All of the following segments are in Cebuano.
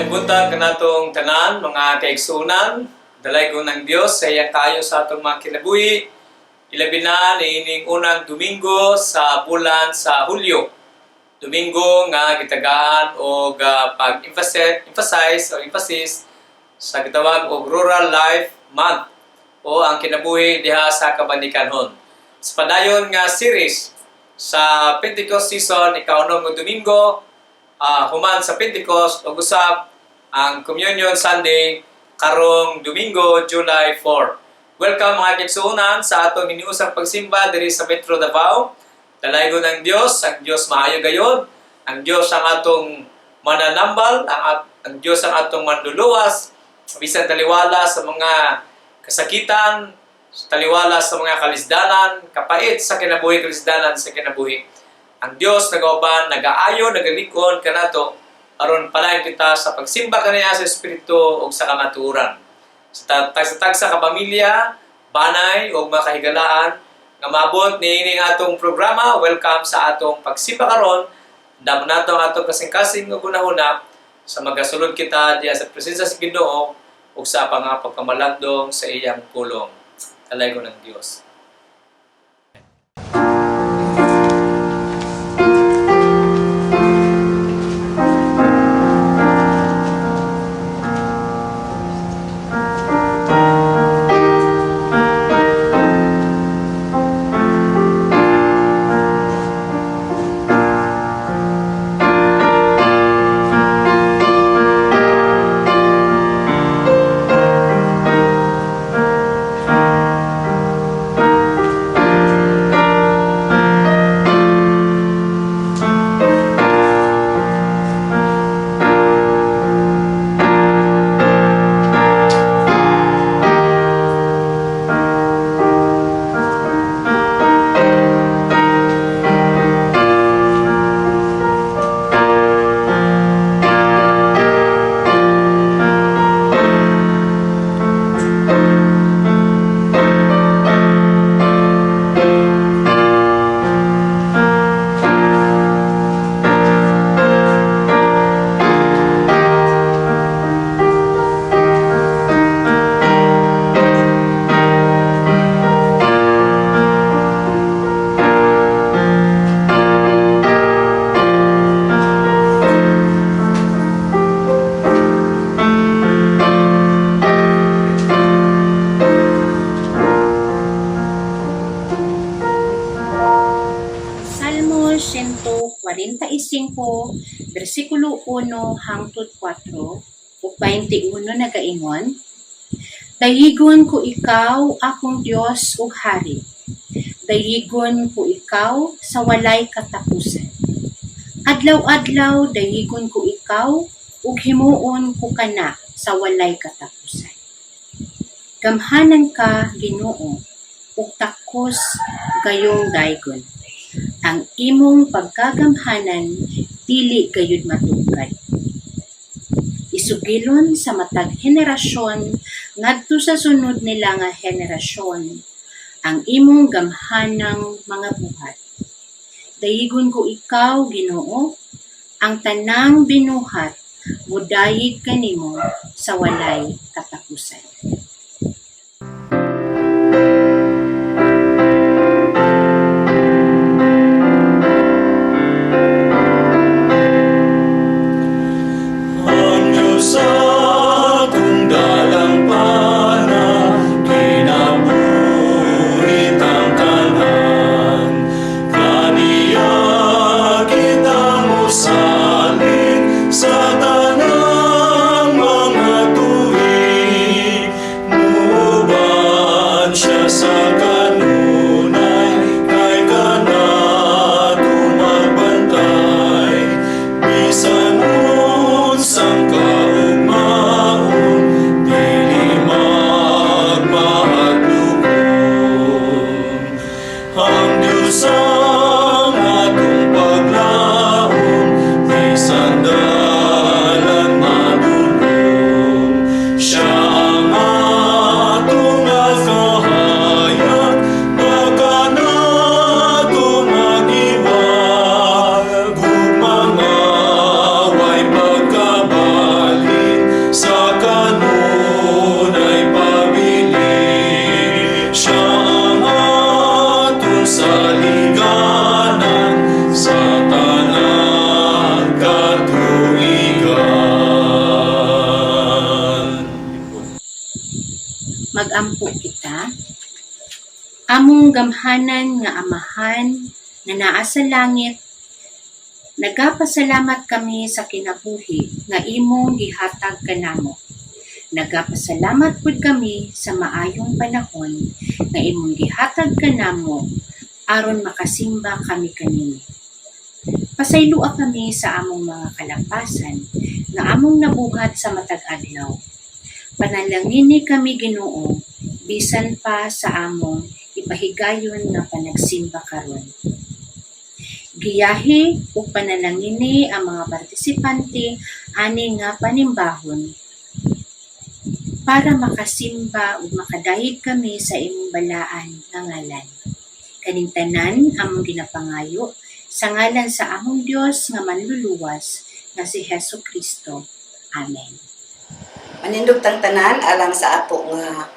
Maayong buntag kanatong tanan, mga kaigsuonan, dalaygon ng Dios sa iyang kaayo sa atong mga kinabuhi, ilabi na niining unang Domingo sa bulan sa Hulyo. Domingo nga gitagaan og pag-emphasize emphasize o emphasis sa gitawag og Rural Life Month o ang kinabuhi diha sa Kabanikanhon. Sa padayon nga series sa Pentecost season, ikaunom nga Domingo, human sa Pentecost ug usab ang Communion Sunday karong Domingo, July 4. Welcome, mga kaigsuonan, sa atong hiniusang pagsimba diri sa Metro Davao. Dalaygon ang Dios, ang Dios maayo gayod, ang Dios ang atong mananambal, ang Dios ang atong manluluwas, bisan taliwala sa mga kasakitan, taliwala sa mga kalisdanan, kapait sa kinabuhi, kalisdanan sa kinabuhi. Ang Dios nagauban, nagaayo, nagalikon kanato aron padayon kita sa pagsimba kaniya sa espiritu ug sa kamatuoran. Sa tagsa-tagsa ka pamilya, banay ug mga kahigalaan nga maabot niining atong programa, welcome sa atong pagsimba karon. Damo nato ang atong kasing-kasing ug hunahuna sa magasulod kita diya sa presensya sa Ginoo ug sa mga pagkamalandong sa iyang pulong. Dalaygon ng Dios. Salmo 145, versikulo 1 hangtod 4 ug 21 nagaingon, "Dayigon ko ikaw, akong Dios ug Hari. Dayigon ko ikaw sa walay katapusan. Adlaw-adlaw dayigon ko ikaw ug himuon ko kana sa walay katapusan. Gamhanan ka, Ginoo, ug takos gayong daygon. Ang imong pagkagamhanan dili gayud matugkad. Isugilon sa matag henerasyon ngadto sa sunod nila nga henerasyon ang imong gamhanang mga buhat. Dayigon ko ikaw, Ginoo, ang tanang binuhat modayeg kanimo sa walay katapusan." Ang Diyos atong dalampana, kinabuhi tang tanan. Kaniya kita mosalig sa tanang mga tuig. Magampo kita. Among gamhanan nga Amahan nga naa sa langit, nagapasalamat kami sa kinabuhi nga imong gihatag kanamo. Nagapasalamat pud kami sa maayong panahon nga imong gihatag kanamo aron makasimba kami kanimo. Pasayloa kami sa among mga kalapasan nga among nabuhat sa matag adlaw. Panalangini kami, Ginoo, bisan pa sa among ipahigayon nga panagsimba karon. Giyahi ug panalangini ang mga partisipante ani nga panimbahon para makasimba ug makadayeg kami sa imong balaan nga ngalan. Kaning tanan among ginapangayo sa ngalan sa among Dios nga manluluwas nga si Hesus Kristo. Amen. Manindog tang tanan alang sa ato nga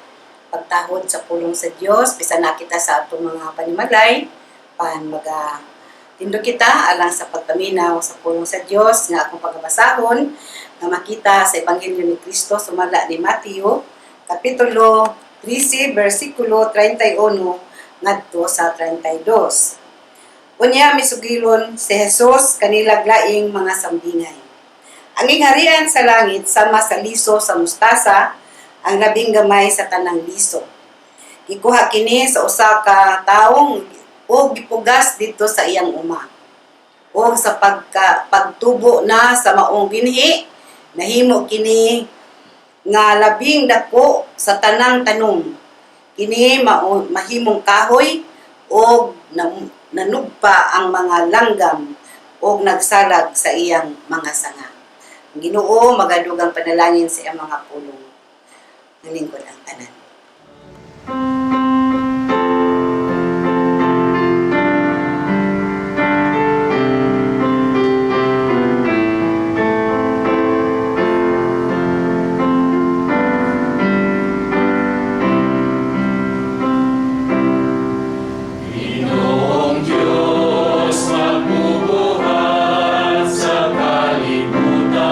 pagtahod sa pulong sa Dios, bisan na kita sa atong mga panimalay, pan maga tindog kita alang sa pagpaminaw sa pulong sa Dios nga akong pagabasahon nga makita sa Ebanghelyo ni Kristo sumala ni Mateo kapitulo 13 bersikulo 31 ngadto sa 32. Unya misugilon si Jesus kanilag laing mga sambingay. Ang gingharian sa langit sama sa liso sa mustasa, ang labing gamay sa tanang liso. Gikuha kini sa usa ka taong og gipugas didto sa iyang uma. Og sa pagtubo na sa maong binhi, nahimo kini nga labing dako sa tanang tanom. Kini mahimong kahoy og nanugpa ang mga langgam og nagsalag sa iyang mga sanga. Ang Ginoo magadugang panalangin sa iyang mga pulong. Nalingkod ang tanan. Ginoong Diyos, magbubuhat sa kalibutan.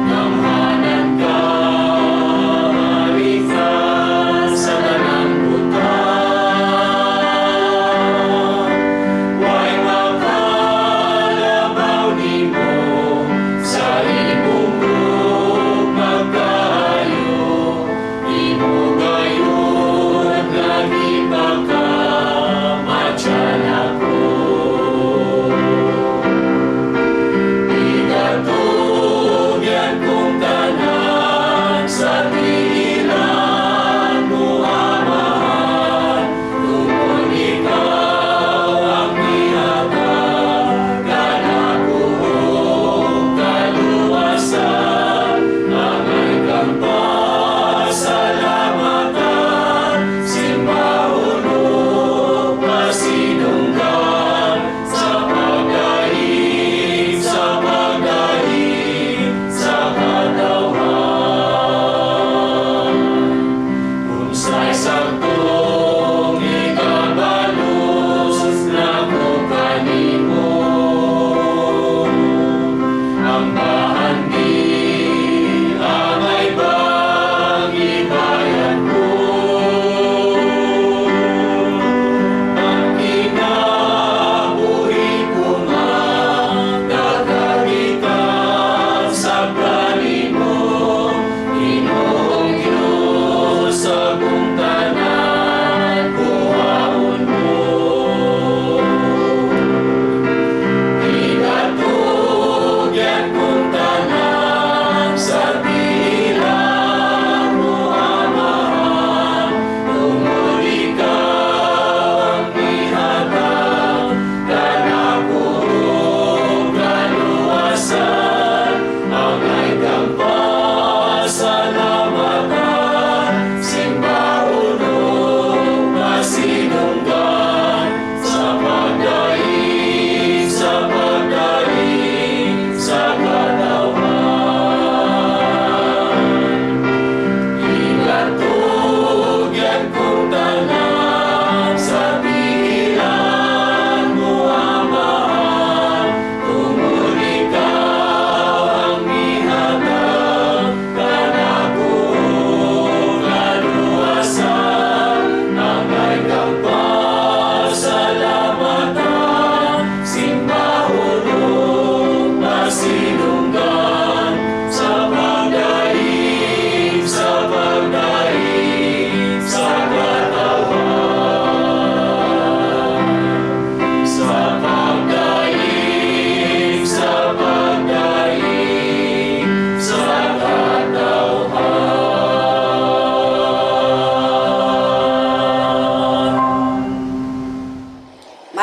Gamhanan ka,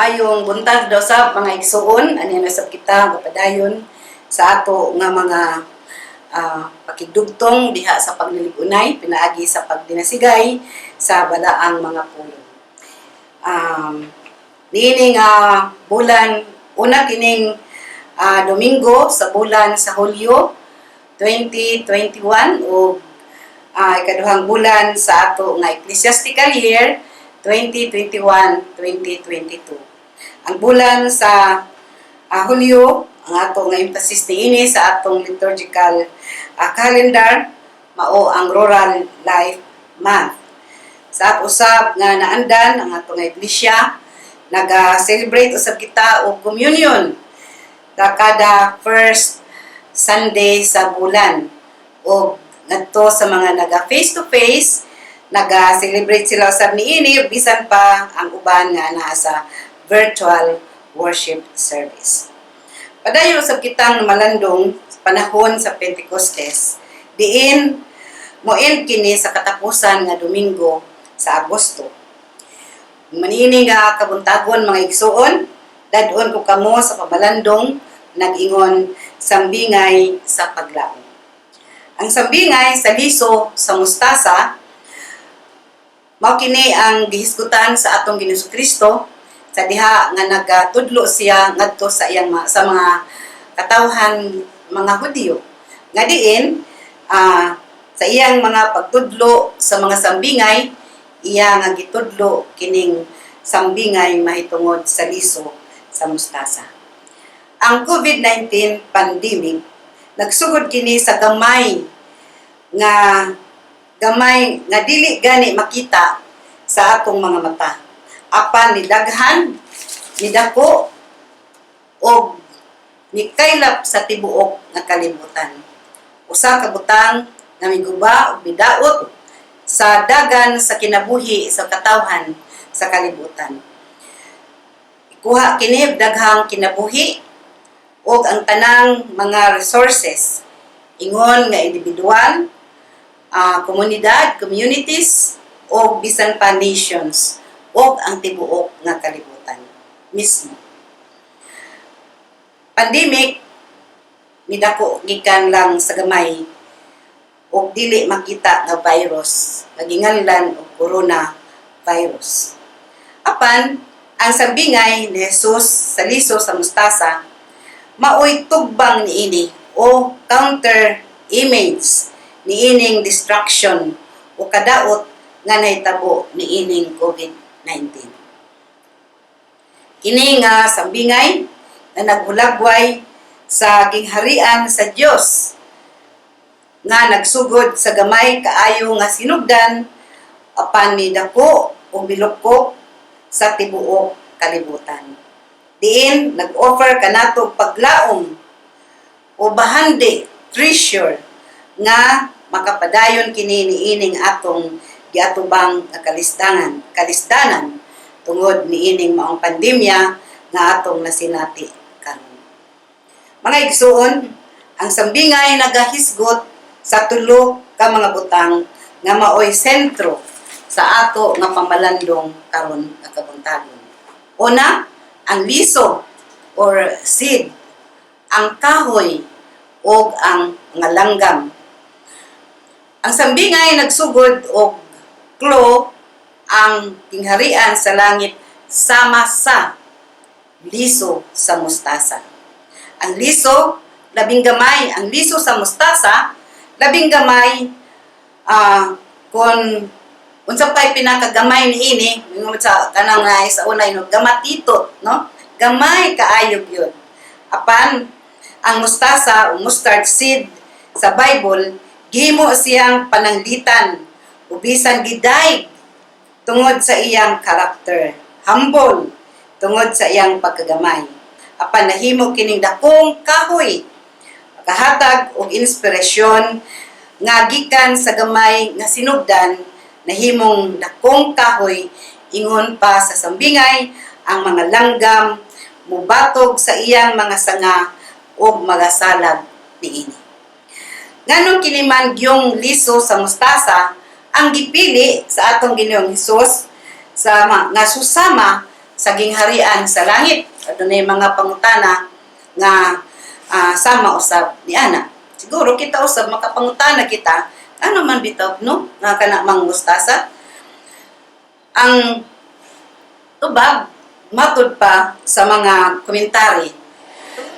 Maayong buntag daw sa mga igsuon, ani na sab kita gapadayon sa ato nga mga pakigdugtong diha sa paglilig-unay pinaagi sa pagdinasigay sa balaang mga pulong. Niini nga bulan, una kining Domingo sa bulan sa Hulyo 2021 o ikaduhang bulan sa ato nga ecclesiastical year 2021-2022. Ang bulan sa Hulyo, ang ato nga emphasis niini sa atong liturgical calendar mao ang Rural Life Month. Sa usab nga naandan ang atong nga iglesia, naga-celebrate usab kita og communion sa kada first Sunday sa bulan. O ngadto sa mga naga face to face, naga-celebrate sila usab niini, bisan pa ang uban nga naa sa virtual worship service. Padayon usab kitang malandong sa panahon sa Pentecostes, diin mo-end kini sa katapusan nga Domingo sa Agosto. Manini nga kabuntagon, mga igsuon, dad-on ko kamo sa pamalandong nag-ingon sambingay sa paglaom. Ang sambingay sa liso sa mustasa mao kini ang gihisgutan sa atong Ginoong Kristo sa diha nga nagatudlo siya ngadto sa iyang sa mga katawhan, mga Hudiyo, nga diin sa iyang mga pagtudlo sa mga sambingay, iya nga gitudlo kining sambingay mahitungod sa liso sa mustasa. Ang COVID-19 pandemic, nagsugod kini sa gamay nga dili gani makita sa atong mga mata. Apan nidaghan, nidako og nikaylap sa tibuok nga kalibutan. Usa ka butang nga miguba ug midaot sa dagan sa kinabuhi sa katawhan sa kalibutan. Ikuha kini og daghang kinabuhi ug ang tanang mga resources ingon nga individual, komunidad, communities o bisan pa nations o ang tibuok nga kalibutan mismo. Pandemic midako gikan lang sa gamay og dili makita nga virus nga ginganlan og corona virus. Apan ang sambingay ni Jesus sa liso sa mustasa maoy tugbang niini o counter image niining destruction o kadaot nga nahitabo niining COVID-19. Kini nga sambingay na naghulagway sa gingharian sa Dios nga nagsugod sa gamay kaayo nga sinugdan apan midako o milukop sa tibuok kalibutan. Diin nag-offer kanato og paglaom o bahandi, treasure, nga makapadayon kini niining atong giatubang nga kalisdanan tungod niining maong pandemya nga atong nasinati karon. Mga igsuon, ang sambingay nagahisgot sa tulo ka mga butang nga maoy sentro sa ato nga pamalandong karon nga kabuntagon. Una, ang liso or seed, ang kahoy ug ang mga langgam. Ang sambingay nagsugod og clue ang gingharian sa langit sama sa liso sa mustasa. Ang liso, labing gamay. Ang liso sa mustasa, labing gamay, kung unsa pa'y pinakagamay niini, ingon sa kanang sa una no, gamatitot, no? Gamay kaayo gyud. Apan ang mustasa o mustard seed sa Bible, gihimo siyang pananglitan o bisan gidaig tungod sa iyang karakter, humble tungod sa iyang pagkagamay. Apan nahimo kining dakong kahoy, makahatag og inspirasyon nga gikan sa gamay nga sinugdan nahimong dakong kahoy. Ingon pa sa sambingay, ang mga langgam mubatog sa iyang mga sanga ug magasalag niini. Nganong kini man gyung liso sa mustasa ang gipili sa atong Ginoong Hesus sa nga susama Sa gingharian sa langit? Adunay mga pangutana nga sama usab ni ana. Siguro kita usab makapangutana kita, ano man bitaw, no, nga kana mang mustasa? Ang tubag, matud pa sa mga komentary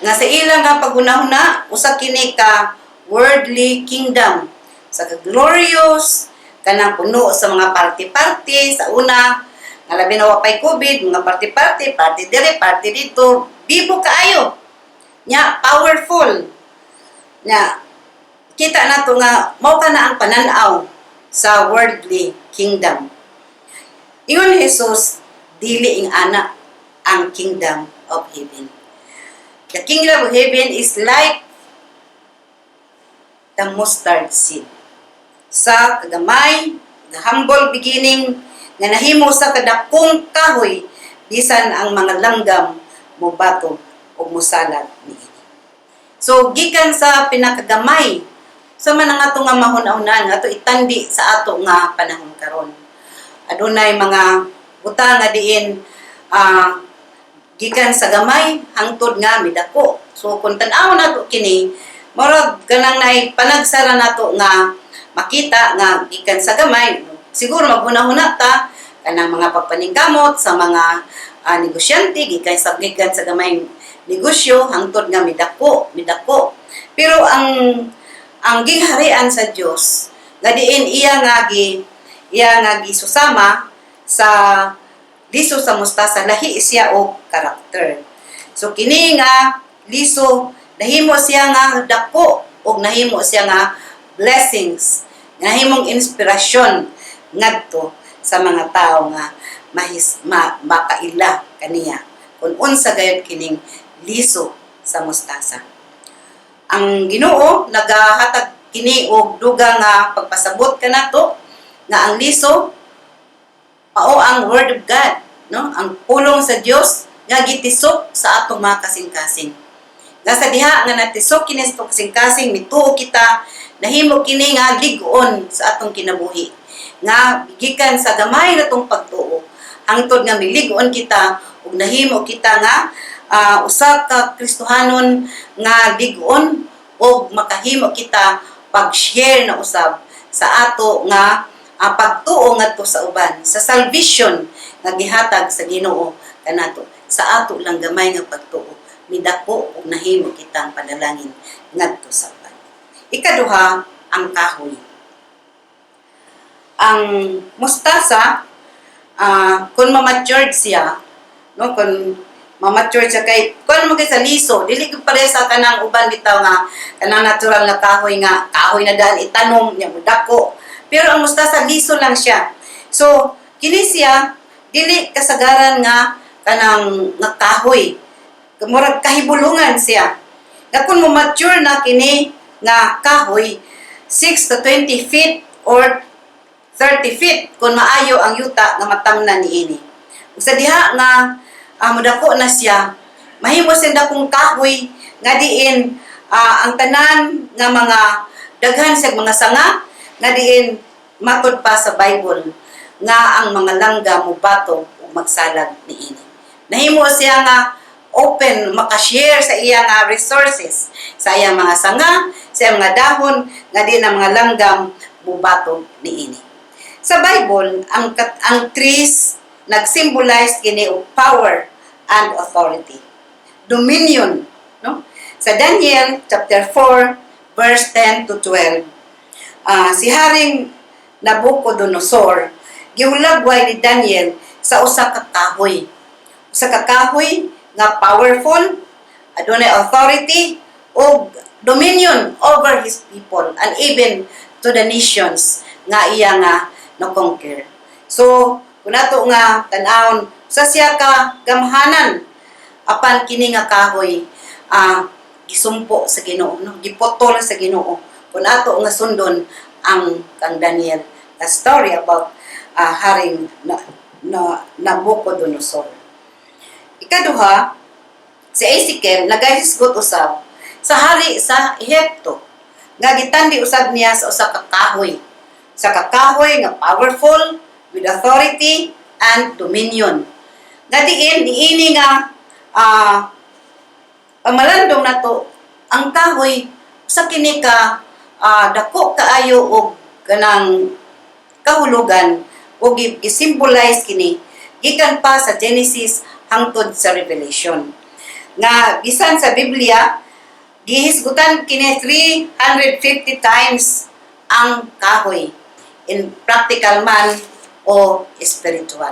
nga sa ilang nga paghunahuna, usa kini ka worldly kingdom sa glorious, kanang puno sa mga party-party sa una nga labi na wa pay COVID, mga party-party, party dire, party dito, bibo kaayo nya, powerful nya. Kita nato nga mao kana ang pananaw sa worldly kingdom. Ingon ni Jesus, dili ing ana ang kingdom of heaven. The kingdom of heaven is like the mustard seed. Sa kagamay, the humble beginning, nga nahimo sa kadakong kahoy, bisan ang mga langgam mobato o musalag niini. So, gikan sa pinakagamay, sa man ang ato nga mahuna-hunaan, ato itandi sa ato nga panahon karon. Adunay mga butang nga diin gikan sa gamay hangtod nga midako. So kung tan-aw nato kini, murag kanang nay panagsara nato nga makita nga gikan sa gamay, siguro maghuna-huna ta kanang mga pagpaningkamot sa mga negosyante, gikan sa gamay negosyo hangtod nga midako, midako. Pero ang gingharian sa Dios nga diin iya nga gisusama sa liso sa mustasa, lahi siya og karakter. So kini nga liso, nahimo siya nga dako og nahimo siya nga blessings, nahimong inspirasyon ngadto sa mga tao nga makaila kaniya kung unsa gayud kining liso sa mustasa. Ang Ginoo nagahatag kini og dugang nga pagpasabot kanato nga ang liso mao ang word of God, no? Ang pulong sa Dios nga gitisok sa atong mga kasing-kasing. Nga sa diha nga natisok kini sa atong kasing-kasing, mituo kita, nahimo kini nga lig-on sa atong kinabuhi. Nga gikan sa gamay natong pagtuo, hangtod nga milig-on kita ug nahimo kita nga usa ka Kristohanon nga lig-on ug makahimo kita pag-share na usab sa ato nga pagtuo ngadto sa uban sa salvation nga gihatag sa Ginoo kanato. Sa ato lang gamay nga pagtuo, midako ug nahimo kitang panalangin ngadto sa uban. Ikaduha, ang kahoy. Ang mustasa, kung ma-matured siya, no, kung ma-matured siya, kay kung ano kay sa liso, dili gyud pareha sa kanang uban bitaw nga kanang natural nga kahoy, nga kahoy na dahil itanom niya dako. Pero ang mustasa, liso lang siya. So kini siya dili kasagaran nga kanang nga kahoy, murag kahibulungan siya nga kung mo mature na kini nga kahoy, 6 to 20 feet or 30 feet kung maayo ang yuta nga matamnan niini. Ug sa diha nga modako na siya, mahimo siya dakong kahoy nga diin ang tanan nga mga daghan sa mga sanga, nga diin matud pa sa Bible nga ang mga langga mobato ug magsalag niini. Nahimo siya nga open, makashare sa iya nga resources, sa iyang mga sanga, sa iyang mga dahon, nga diin ang mga langgam mubato niini. Sa Bible, ang trees nag-symbolize kini og power and authority. Dominion, no? Sa Daniel chapter 4 verse 10 to 12, si Haring Nabucodonosor gihulagway ni Daniel sa usa ka kahoy. Usa ka kahoy nga powerful, adunay authority ug dominion over his people and even to the nations nga iya nga na-conquer. So, kung ato nga tan-awon sa siya ka gamhanan, apan kini nga kahoy gisumpo sa Ginoo, no, giputol sa Ginoo, kung ato nga sundon ang kang Daniel, the story about Haring na Nabucodonosor. Ikaduha, si Ezekiel nagahisgot usab sa hari sa Ehipto nga gitandi usab niya sa usa ka kahoy, sa kakahoy nga powerful with authority and dominion. Nga diin niini nga pamalandong nato ang kahoy sa kini ka dako kaayo og kanang kahulugan o gi-symbolize kini gikan pa sa Genesis hangtod sa Revelation. Nga bisan sa Biblia gihisgutan kini 350 times ang kahoy in practical man o spiritual.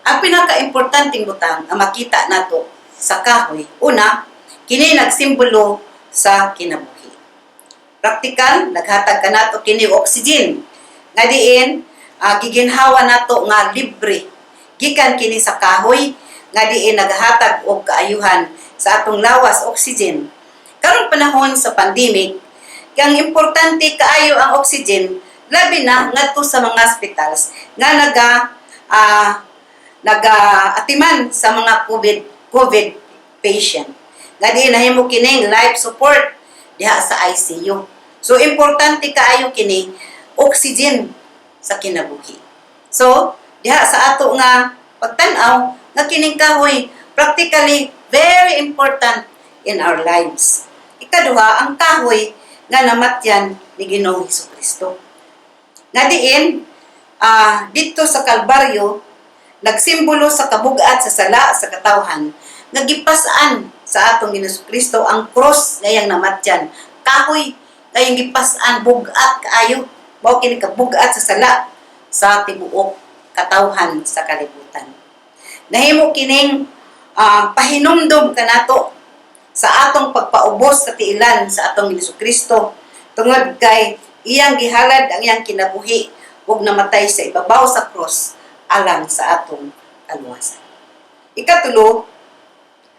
Ang pinaka-importanteng butang nga makita nato sa kahoy, una, kini nagsimbolo sa kinabuhi. Practical, naghatag kanato kini og oxygen. Nga diin, giginhawa nato nga libre. Gikan kini sa kahoy, nga diin naghatag og kaayuhan sa atong lawas, oxygen. Karong panahon sa pandemic, ang importante kaayo ang oxygen, labi na ngadto sa mga hospitals nga naga atiman sa mga COVID patient. Nga diin nahimo kining life support diha sa ICU. So importante kaayo kini oxygen sa kinabuhi. So diha sa ato nga pagtan-aw nga kining kahoy practically very important in our lives. Ikaduha, ang kahoy nga namatyan ni Ginoong Kristo. Nga diin didto sa Kalbaryo nagsimbolo sa kabugat sa sala sa katawhan nga gipas-an sa atong Ginoong Kristo ang cross nga iyang namatyan. Kahoy nga iyang gipas-an, bugat kaayo. Mao kini kabugat sa sala sa tibuok katawhan sa kalibutan. Nahimo kining pahinumdom kanato sa atong pagpaubos sa tiilan sa atong Ginoong Kristo tungod kay iyang gihalad ang iyang kinabuhi ug namatay sa ibabaw sa cross alang sa atong kaluwasan. Ikatulo,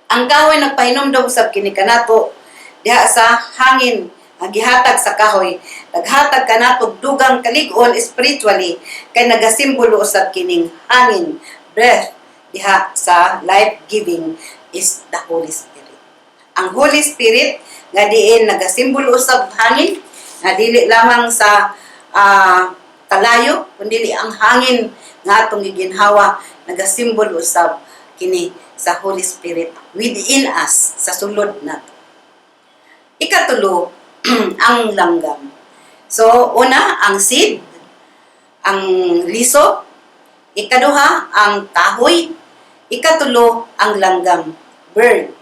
ang kahoy nagpahinumdom sab kini kanato diha sa hangin ang gihatag sa kahoy. Naghatag kanato og dugang kalig-on spiritually kay nagasimbolo usab kining hangin, breath, diha sa life-giving is the Holy Spirit. Ang Holy Spirit nga diin nagasimbolo usab hangin nga dili lamang sa kalayo kundi ang hangin nga atong giginhawa, nagasimbolo usab kini sa Holy Spirit within us, sa sulod nato. Ikatulo, ang langgam. So, una, ang seed, ang liso. Ikaduha, ang kahoy. Ikatulo, ang langgam, bird.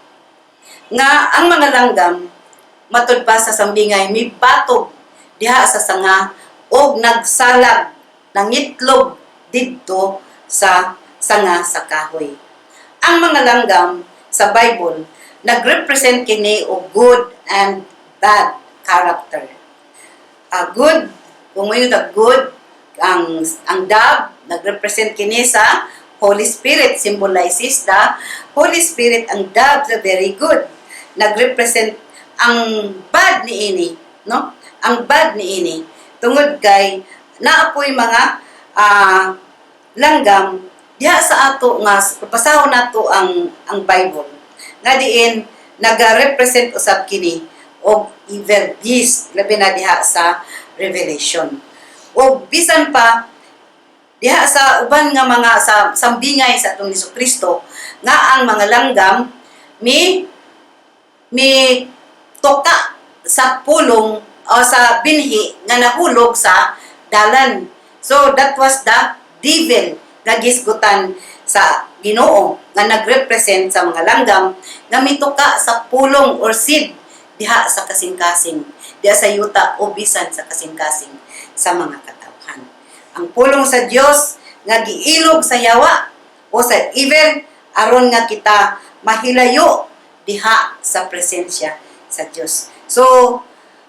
Nga ang mga langgam, matud pa sa sambingay, mibatog diha sa sanga og nagsalag, nangitlog didto sa sanga sa kahoy. Ang mga langgam sa Bible, nagrepresent kini og good and bad character. Good, kung mo the good, ang dove, nagrepresent kini sa Holy Spirit, symbolizes the Holy Spirit, ang dove, the very good. Nagrepresent ang bad ni ini, no? Ang bad ni ini. Tungod kay naapoy mga langgam diha sa ato nga pasahon nato ang Bible nga diin naga-represent usab kini og evil beast, labi na diha sa Revelation o bisan pa diha sa uban nga mga sa sambingay sa atong Hesus Kristo nga ang mga langgam mi toka sa pulong o sa binhi nga nahulog sa dalan. So that was the devil nga gisgutan sa Ginoo nga nagrepresent sa mga langgam nga mituka sa pulong or seed diha sa kasing-kasing, diha sa yuta o bisan sa kasing-kasing sa mga katawhan. Ang pulong sa Dios nga giilog sa yawa o sa evil aron nga kita mahilayo diha sa presensya sa Dios. So,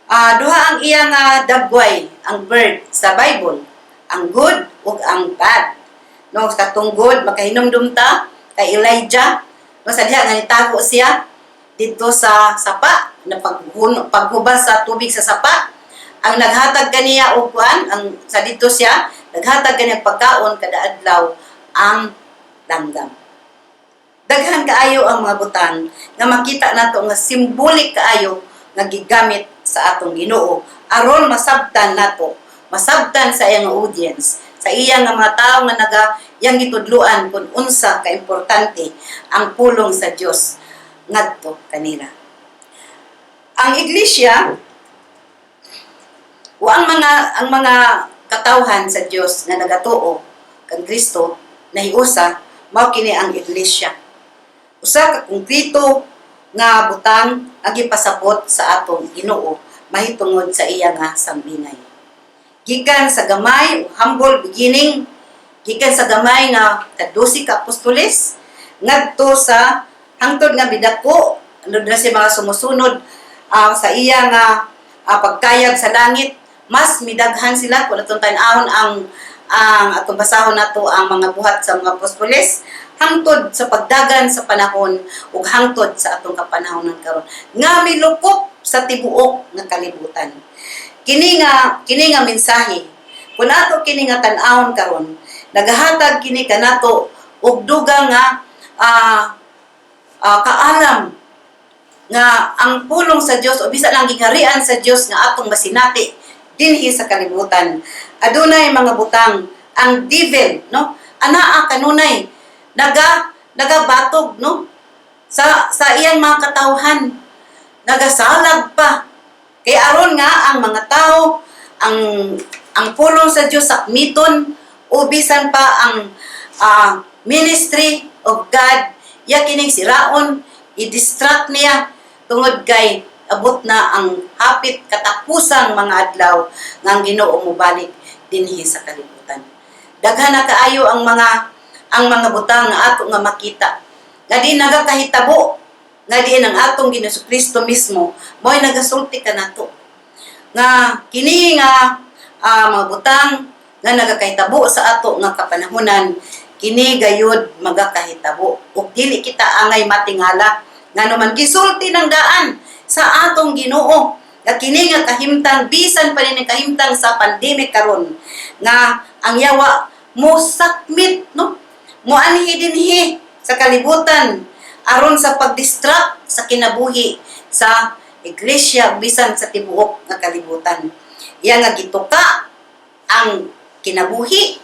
duha ang iyang dagway, ang bird sa Bible, ang good ug ang bad. No, katong good makahinumdum ta kay Elijah, no, sa diha nga nitago siya didto sa sapa na paghubas sa tubig sa sapa, ang naghatag kaniya og kuan ang sa didto siya naghatag kaniya pagkaon kada adlaw ang langgam. Daghan kaayo ang mga butang nga makita nato nga symbolic kaayo nga gigamit sa atong Ginoo aron masabtan nato, masabtan sa iyang audience, sa iya nga mga tawo nga naga Yang gitudluan kung unsa ka importante ang pulong sa Dios ngadto kanila. Ang iglesia o ang mga katawhan sa Dios nga nagatuo kang Kristo nahiusa, mao kini ang iglesia. Usa ka konkreto nga butang ang gipasabot sa atong Ginoo mahitungod sa iya nga sambingay. Gikan sa gamay o humble beginning, gikan sa gamay nga kadose ka apostoles ngadto sa hangtod nga midako ano na si mga sumusunod sa iya nga pagkayag sa langit, mas midaghan sila. Kung atong tan-awon ang atong basahon nato ang mga buhat sa mga apostoles hangtod sa pagdagan sa panahon ug hangtod sa atong kapanahonan karon nga milukop sa tibuok nga kalibutan. Kini nga mensahe, kung ato kini nga tan-awon karon, nagahatag kini kanato og dugang nga kaalam nga ang pulong sa Dios o bisan ang gingharian sa Dios nga atong masinati dinhi sa kalibutan, adunay mga butang ang devil, no, anaa kanunay nagabatog, no, sa iyang mga katawhan, nagasalag pa kay aron nga ang mga tao ang pulong sa Dios sakmiton o bisan pa ang ministry of God ya kining siraon, i-distract niya tungod kay abot na ang hapit katapusang mga adlaw nga ang Ginoo mobalik dinhi sa kalibutan. Daghan na kaayo ang mga butang nga ato nga makita nga di nagakahitabo, nga diin ang atong Ginoo Kristo mismo mo'y nagasulti kanato nga kini nga mga butang nga nagakahitabo sa ato nga kapanahonan, kini gayud magakahitabo ug dili kita angay matingala, ngano man gisulti ng daan sa atong Ginoo nga kini nga kahimtang, bisan pa ni kahimtang sa pandemic karon, nga ang yawa mo sakmit, no, moanhi dinhi sa kalibutan aron sa pagdistract sa kinabuhi sa iglesia bisan sa tibuok nga kalibutan. Iya nga gituka ang kinabuhi,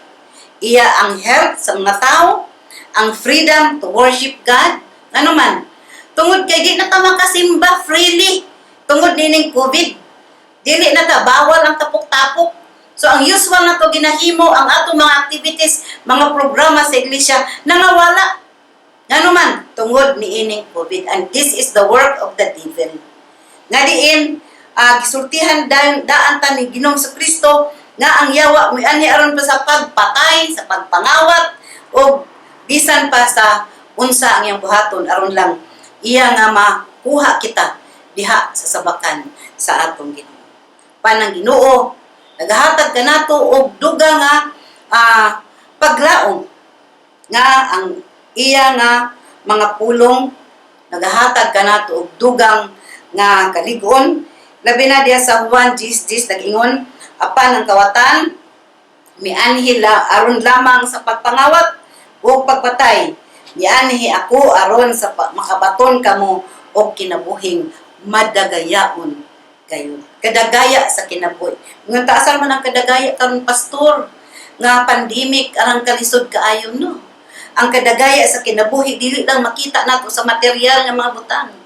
iya ang health sa mga tao, ang freedom to worship God. Ano man, tungod kay di na ta makasimba freely tungod nining COVID. Dili na ta, bawal ang tapok-tapok. So ang usual na to ginahimo ang atong mga activities, mga programa sa iglesia nangawala. Ngano man, tungod niining COVID, and this is the work of the devil. Nga diin gisultihan daan, daan ta ni Ginoong Kristo nga ang yawa mianhi aron pa sa pagpatay, sa pagpangawat o bisan pa sa unsa ang iyang buhaton aron lang iya nga makuha kita diha sa sabakan sa atong Ginoo. Panang Ginoo nagahatag kanato og duga nga paglaom nga ang iya nga mga pulong nagahatag kanato og dugang nga kalig-on, labi na diya sa Juan 10:10, nag-ingon, "Apan ang kawatan mianhi la aron lamang sa pagpangawat o pagpatay. Mianhi ako aron sa makabaton kamo og kinabuhing madagayaon gayud." Kadagaya sa kinabuhi. Nga taasal man ang kadagaya karon, pastor, nga pandemic, arang kalisod kaayo, no? Ang kadagaya sa kinabuhi dili lang makita nato sa material nga mga butang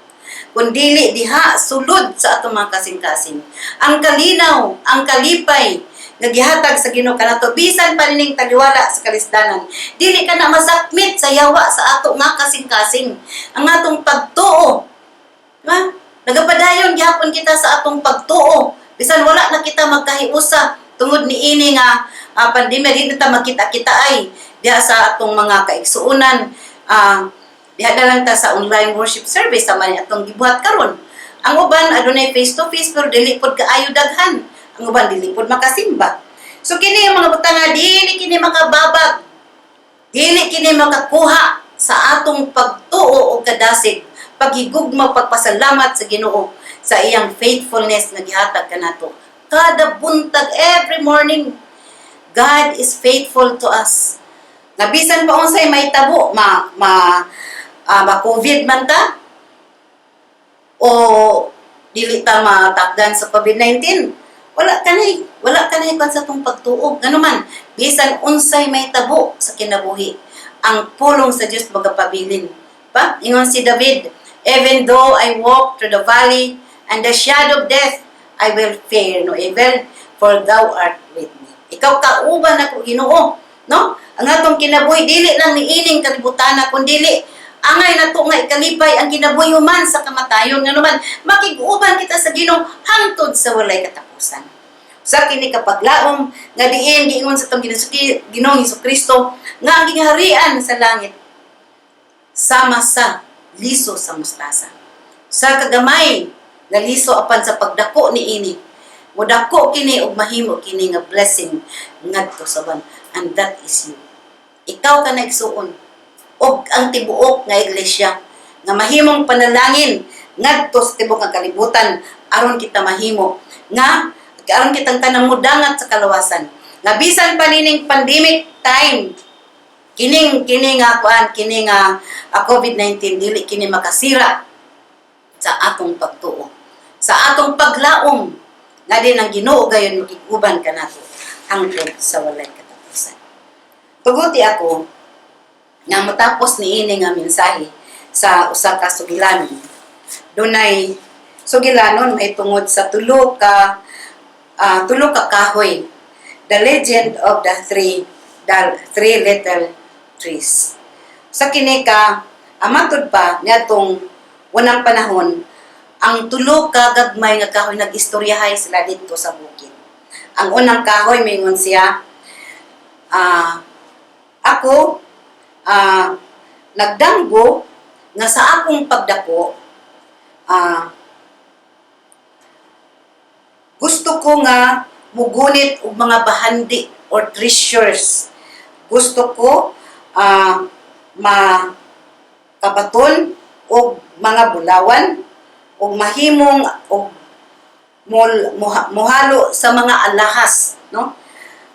kundili diha sulod sa atong mga kasing-kasing. Ang kalinaw, ang kalipay nga gihatag sa Ginoo kanato bisan pa nining taliwala sa kalisdanan. Dili ka na masakmit sa yawa sa ato nga kasing-kasing. Ang atong pagtuo, diba? Nagapadayon gihapon kita sa atong pagtuo. Bisan wala na kita magkahiusa tungod niini nga pandemya, di na ta magkita-kita ay diha sa atong mga kaigsuonan. Diha na lang ta sa online worship service sama ni atong gibuhat karon. Ang uban adunay face to face pero dili pod kaayo daghan. Ang uban dili pod makasimba. So kini ang mga butang nga dili kini makababag, dili kini makakuha sa atong pagtuo o kadasig, paghigugma, pagpasalamat sa Ginoo sa iyang faithfulness nga gihatag kanato. Kada buntag, every morning, God is faithful to us. Nga bisan pa unsay mahitabo, ma COVID man ta o dili ta matakdan sa COVID-19 Wala kanay kwan sa atong pagtuo. Ngano man, bisan unsay may tabo sa kinabuhi, ang pulong sa Dios magapabilin. Pa, ingon si David, "Even though I walk through the valley and the shadow of death, I will fear no evil, for thou art with me." Ikaw kauban nako, Ginoo, no? Ang atong kinabuhi dili lang niining kalibutana, kun dili angay nato nga ikalipay ang kinabuhi human sa kamatayon, ngano man makig-uban kita sa Ginoo hangtod sa walay katapusan. Sa kini kapaglaom nga diin giingon sa atong Ginoong Kristo nga ang gingharian sa langit sama sa liso sa mustasa. Sa kagamay nga liso, apan sa pagdako niini, modako kini ug mahimo kini nga blessing ngadto sa uban, and that is you. Ikaw ka na, igsuon, ug ang tibuok nga iglesia nga mahimong panalangin ngadto sa tibuok nga kalibutan, aron kita mahimo nga aron kitang tanang mudangat sa kalawasan nga bisan pa nining pandemic time, kining kini nga kuan, kini nga COVID-19, dili kini makasira sa atong pagtuo, sa atong paglaom nga din ang Ginoo gayon makig-uban kanato hangtod sa walay katapusan. Tuguti ako nga matapos niini nga mensahe sa usa ka sugilanon. Dunay sugilanon mahitungod sa tulo ka kahoy. The legend of the three little trees. Sa kini ka matud pa niadtong unang panahon, ang tulo ka gagmay nga kahoy nag-istoryahay sila didto sa bukid. Ang unang kahoy, mingon siya, "Ako nagdanggo nga sa akong pagdako, gusto ko nga mugunit og mga bahandi or treasures. Gusto ko makabaton og mga bulawan og mahimong og muhalo sa mga alahas, no,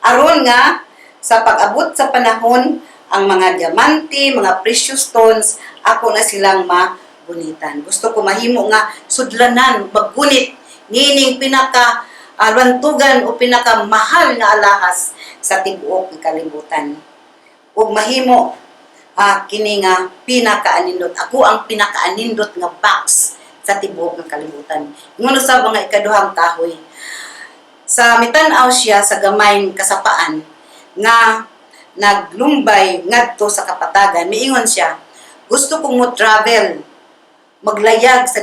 aron nga sa pag-abot sa panahon, ang mga diamante, mga precious stones, ako na silang magunitan. Gusto ko mahimo nga sudlanan, maggunit nining pinaka rantugan o pinaka mahal nga alahas sa tibuok ng kalibutan. Ug mahimo kini nga pinakaanindot. Ako ang pinakaanindot nga box sa tibuok ng kalibutan." Ingon sa mga ikaduhang kahoy, sa mitan-aw siya sa gamayng kasapaan nga naglumbay ngadto sa kapatagan, miingon siya, "Gusto kong mo travel, maglayag sa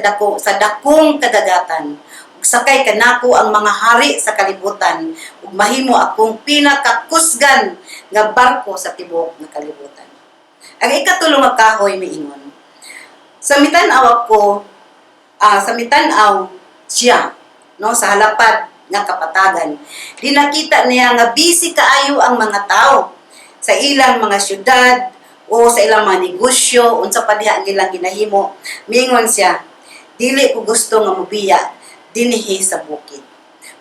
dakong kadagatan ug sakay kanako ang mga hari sa kalibutan ug mahimo akong pinakakusgan nga barko sa tibuok nga kalibutan." Ang ikatulo nga kahoy miingon, sa mitan-aw ako sa mitan-aw siya, no, sa halapad nga kapatagan, di nakita niya nga busy kaayo ang mga tao sa ilang mga syudad o sa ilang mga negosyo, unsa pa diha ang ilang ginahimo. Mingon siya, "Dili ko gusto nga mobiya dinhi sa bukid.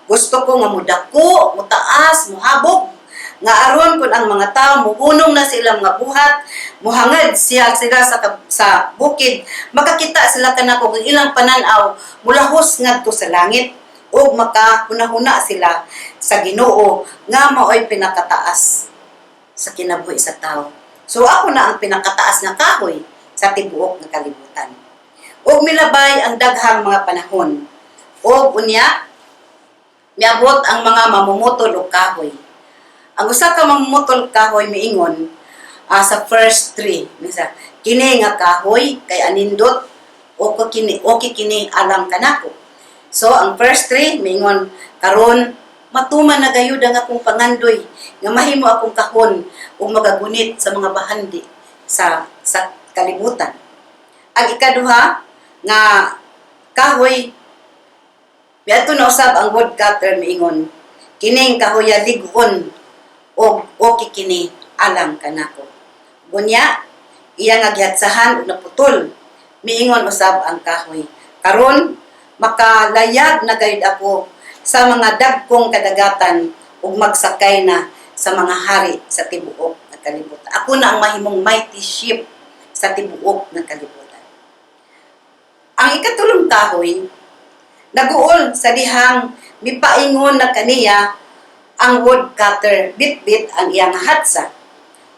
Gusto ko nga mudako, mutaas, muhabog, nga aron kun ang mga tao muhunong na silang mga buhat, muhangad siya sila sa bukid, makakita sila kanako ang ilang pananaw mulahos ngadto sa langit ug makahuna-huna sila sa Ginoo nga maoy pinakataas sa kinabuhi sa tao. So ako na ang pinakataas nga kahoy sa tibuok nga kalibutan." Ug milabay ang daghang mga panahon. Ug unya miabot ang mga mamumutol og kahoy. Ang usa ka mamumutol kahoy miingon sa first tree, misa, "Kini nga kahoy kay anindot o ko kini, okay kini alang kanako." So ang first tree miingon, "Karon matuman na gayud ang akong pangandoy nga mahimo akong kahon ug magagunit sa mga bahandi sa kalibutan." Ang ikaduha nga kahoy, miadto na usab ang woodcutter, miingon, "Kining kahoya lig-on og okay kini alang kanako." Gunya iya nga gihatsahan ug naputol. Miingon usab ang kahoy, "Karon makalayag na gayud ako sa mga dagkong kadagatan ug magsakay na sa mga hari sa tibuok nga kalibutan. Ako na ang mahimong mighty ship sa tibuok nga kalibutan." Ang ikatulong kahoy, Naguol sa dihang mipaingon na kaniya ang woodcutter, bitbit ang iyang hatsa.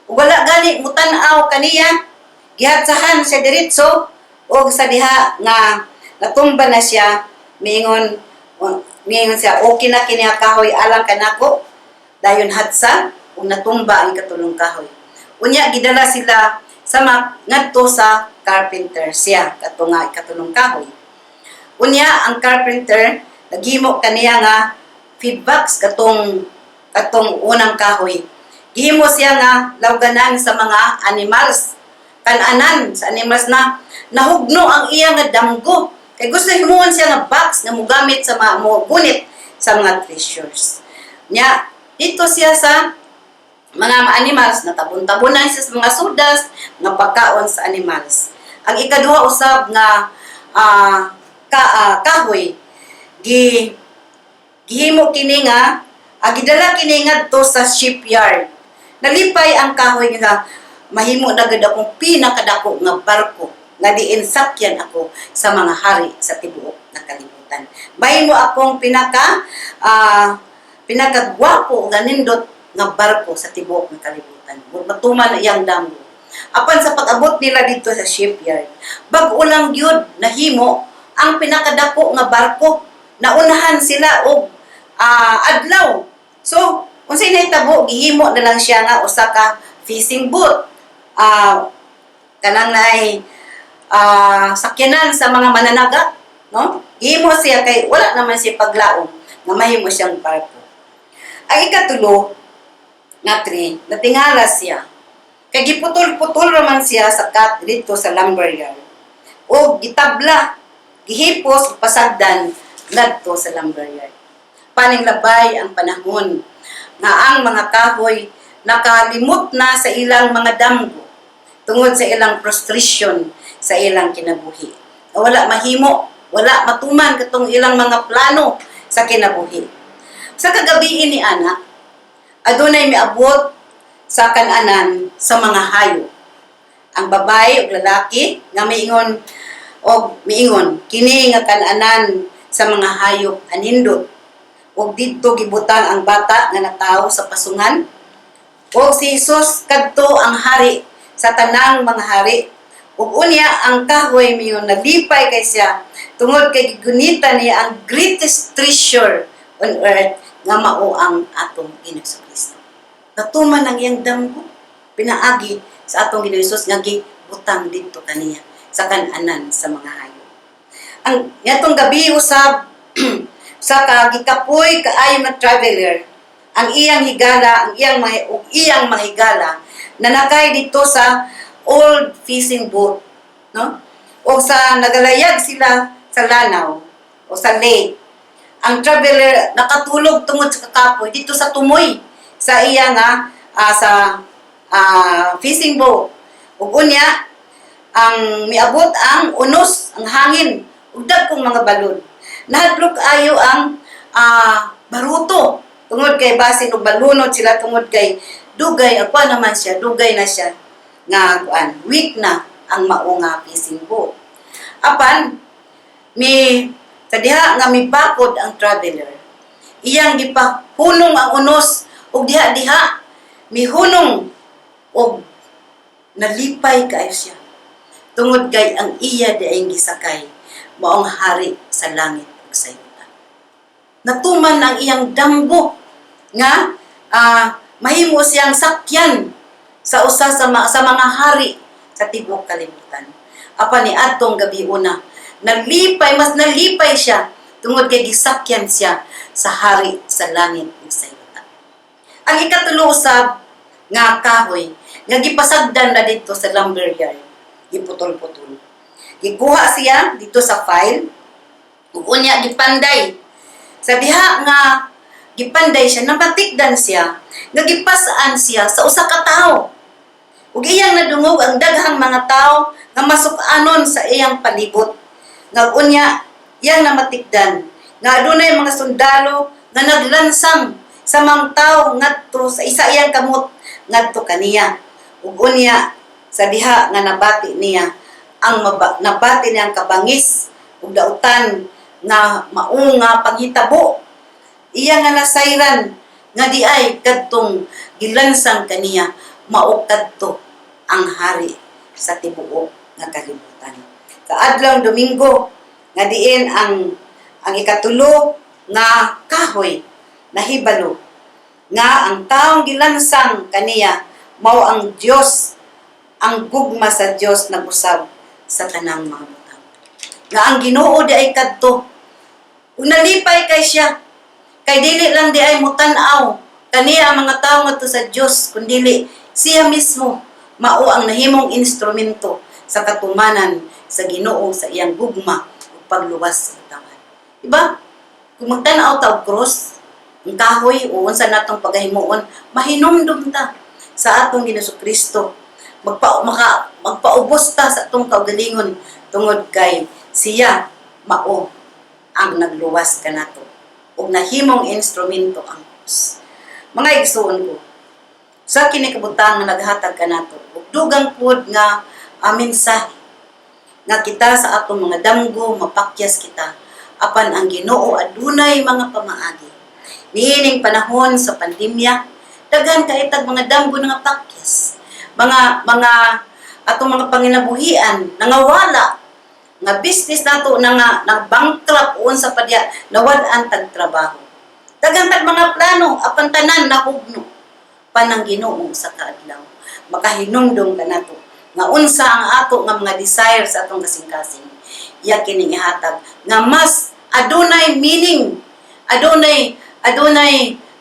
Ug wala gani mutan-aw kaniya, gihatsahan siya diretso og sa diha nga natumba na siya, miingon miingon siya, "Okay na kini nga kahoy alang kanako." Dayon hatsa ug natumba ang katulong kahoy. Unya gidala sila sa ngadto sa carpenter siya kato nga ikatulong kahoy. Unya ang carpenter naghimo kaniya nga feedbacks katong katong unang kahoy. Gihimo siya nga lawganan sa mga animals. Kananan sa animals na nahugno ang iya nga damgo. Kay gusto himuon siya nga box nga mugamit sa mga mo gunit sa mga treasures. Nya dito siya sa mga animals, natabon-tabonan siya sa mga sawdust nga pagkaon sa animals. Ang ikaduha usab nga kahoy, gihimo kini nga gidala kini ngadto sa shipyard. Nalipay ang kahoy nga mahimo na gud akong pinakadako nga barko nga diin sakyan ako sa mga hari sa tibuok na kalibutan. Mahimo akong pinakagwapo nga nindot nga barko sa tibuok ng kalibutan. Matuman na iyang damgo. Apan sa pag-abot nila dito sa shipyard, bag-o lang gyud nahimo ang pinakadako nga barko. Naunahan sila og adlaw. So, unsay nahitabo, gihimo na lang siya nga usa ka fishing boat. Kanang naay sakyanan sa mga mananagat, no? Gihimo siya kay wala naman siya paglaom nga mahimo siyang barko. Ang ikatulo nga tree, natingala siya. Kay giputol-putol raman siya sa cut dito sa lumberyard. O gitabla, gihipos, pasagdan ngadto sa lumberyard. Paninglabay ang panahon nga ang mga kahoy nakalimot na sa ilang mga damgo tungod sa ilang frustration sa ilang kinabuhi. Wala mahimo, wala matuman katong ilang mga plano sa kinabuhi. Sa kagabi ni ana, adunay miabot sa kananan sa mga hayop. Ang babae ug lalaki nga miingon og miingon kini nga kananan sa mga hayop anindot. Ug didto gibutang ang bata nga natawo sa pasungan. Ug si Jesus kadto ang hari sa tanang mga hari. Ug unya ang kahoy miingon nalipay kay siya tungod kay gigunita niya ang greatest treasure on earth nga mao ang atong Ginoong Kristo. Natuman ang iyang damgo pinaagi sa atong Ginoong Hesus nga gibutang didto kaniya sa kananan sa mga hayop. Ang ngadtong gabi usab sa kagikapoy kaayo nga traveler, ang iyang higala, ang iyang mga ug iyang mga higala nanakay dito sa old fishing boat, no? O sa nagalayag sila sa lanaw o sa lake. Ang traveler nakatulog tungod sa kakapoy dito sa tumoy sa iya nga sa fishing boat. Ug unya ang miabot ang unos, ang hangin ug dagkong mga balod. Nahadlok ayo ang baruto tungod kay basin og balunod sila tungod kay dugay ako naman siya, dugay na siya nga kuan, weak na ang mao nga fishing boat. Apan mi sa diha nga mibakod ang traveler, iyang gipahunong ang unos ug diha-diha mihunong og nalipay kaayo siya tungod kay ang iya diayng gisakay maong hari sa langit ug sa yuta. Natuman ang iyang damgo nga mahimo siyang sakyan sa usa sa mga hari sa tibuok kalibutan. Apan ni adtong gabi una, nalipay, mas nalipay siya tungod kay gisakyan siya sa hari sa langit ug sa yuta. Ang ikatulo usab nga kahoy nga gipasagdan na dito sa lumberyard, giputol-putol. Gikuha siya dito sa file ug unya gipanday. Sa diha nga gipanday siya, napatikdan siya nga gipas-an siya sa usa ka tawo. Ug iyang nadungog ang daghang mga tawo nga masuk-anon sa iyang palibot. Nga unya iyang namatikdan nga adunay mga sundalo nga naglansang sa mga tawo ngadto sa isa iyang kamot ngadto kaniya. Ug unya sa diha nga nabati niya ang nabati niya ang kabangis ug dautan nga mao nga paghitabo. Iya nga nasayran nga di ay kadtong gilansang kaniya mao kadto ang hari sa tibuok nga kalibutan. Sa adlaw Domingo nga diin ang ikatulo nga kahoy nahibalo nga ang taong gilansang kaniya mao ang Dios, ang gugma sa Dios nag-usab sa tanang mga butang. Nga ang Ginoo di ay kadto. Ug nalipay kay siya kay dili lang di ay mutan-aw kaniya ang mga tawo ngadto sa Dios, kundili siya mismo mao ang nahimong instrumento sa katumanan sa Ginoo sa iyang gugma ug pagluwas sa katawhan. Diba? Kung magtan-aw ta og cross, ang kahoy o unsa natong pagahimuon, mahinumdum ta sa atong Ginoong Kristo. Magpaubos ta sa atong kaugalingon tungod kay siya mao ang nagluwas kanato ug nahimong instrumento ang cross. Mga igsuon ko, sa kini kabutang nga naghatag kanato ug dugang pud nga mensahe nga kita sa atong mga damgo mapakyas kita, apan ang Ginoo adunay mga pamaagi. Niining panahon sa pandemya, daghan kay tag mga damgo nga pakyas, mga atong mga panginabuhian nangawala, nga business nato na nga nang bankrupt o unsa pa diya, nawad-an tag trabaho, daghan tag mga plano apan tanan nahugno. Panang Ginoo sa kaadlaw makahinumdom kanato nga unsa ang ato nga mga desire sa atong kasing-kasing, iya kining ihatag nga mas adunay meaning, adunay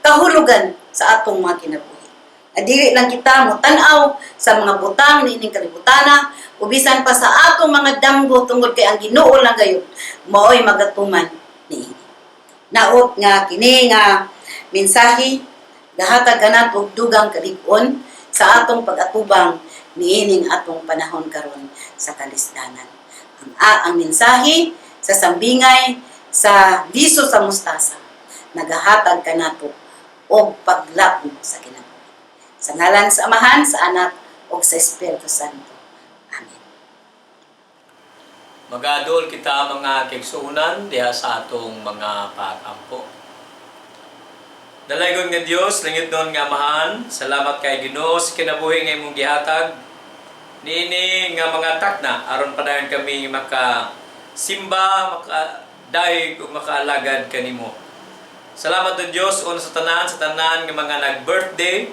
kahulugan sa atong mga kinabuhi. Nga dili lang kita mo tan-aw sa mga butang niining kalibutana o bisan pa sa atong mga damgo, tungod kay ang Ginoo lang gayud maoy magatuman niini. Naot nga kini nga mensahe gahatag kanato og dugang kalig-on sa atong pag-atubang niining atong panahon karon sa kalisdanan. Ang mensahe sa sambingay sa liso sa mustasa nagahatag kanato og paglaom sa kinabuhi. Sa ngalan sa Amahan, sa Anak ug sa Espiritu Santo. Amen. Magadol kita, mga kaigsuonan, diha sa atong mga pag-ampo. Dalaygon nga Dios, langitnon nga Amahan, salamat kay Ginoo sa kinabuhi nga imong gihatag niini nga mga takna aron padayon kami maka simba, maka dayeg ug makaalagad kanimo. Salamat o Dios una sa tanan nga mga nag-birthday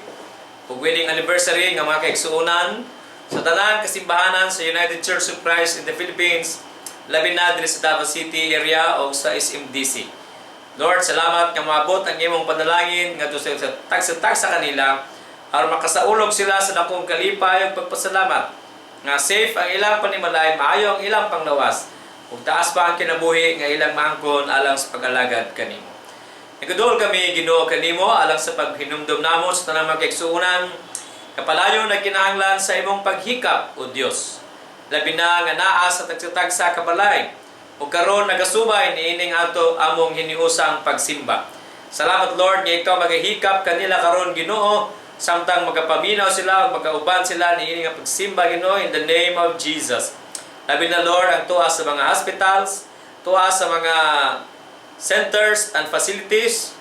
ug wedding anniversary nga mga kaigsuonan sa tanan kasimbahanan sa United Church of Christ in the Philippines, labi na diri sa Davao City area o sa SMDC. Lord, salamat nga maabot ang imong panalangin ngadto sa tagsa-tagsa kanila aron makasaulog sila sa dakong kalipay ug pagpasalamat nga safe ang ilang panimalay, maayo ang ilang panglawas ug taas pa ang kinabuhi nga ilang maangkon alang sa pag-alagad kanimo. Nagaduol kami, Ginoo, kanimo alang sa paghinumdom namo sa tanang mga kaigsuonan kapalayo nagkinahanglan sa imong paghikap, o Dios. Labi na nga naa sa tagsa-tagsa ka balay ug karon nagasubay niining ato among hiniusang pagsimba. Salamat, Lord, nga ikaw magahikap kanila karon, Ginoo, samtang magapaminaw sila ug magauban sila niini nga pagsimba, Ginoo, in the name of Jesus. Labi na, Lord, ang tuwa sa mga hospitals, tuwa sa mga centers and facilities,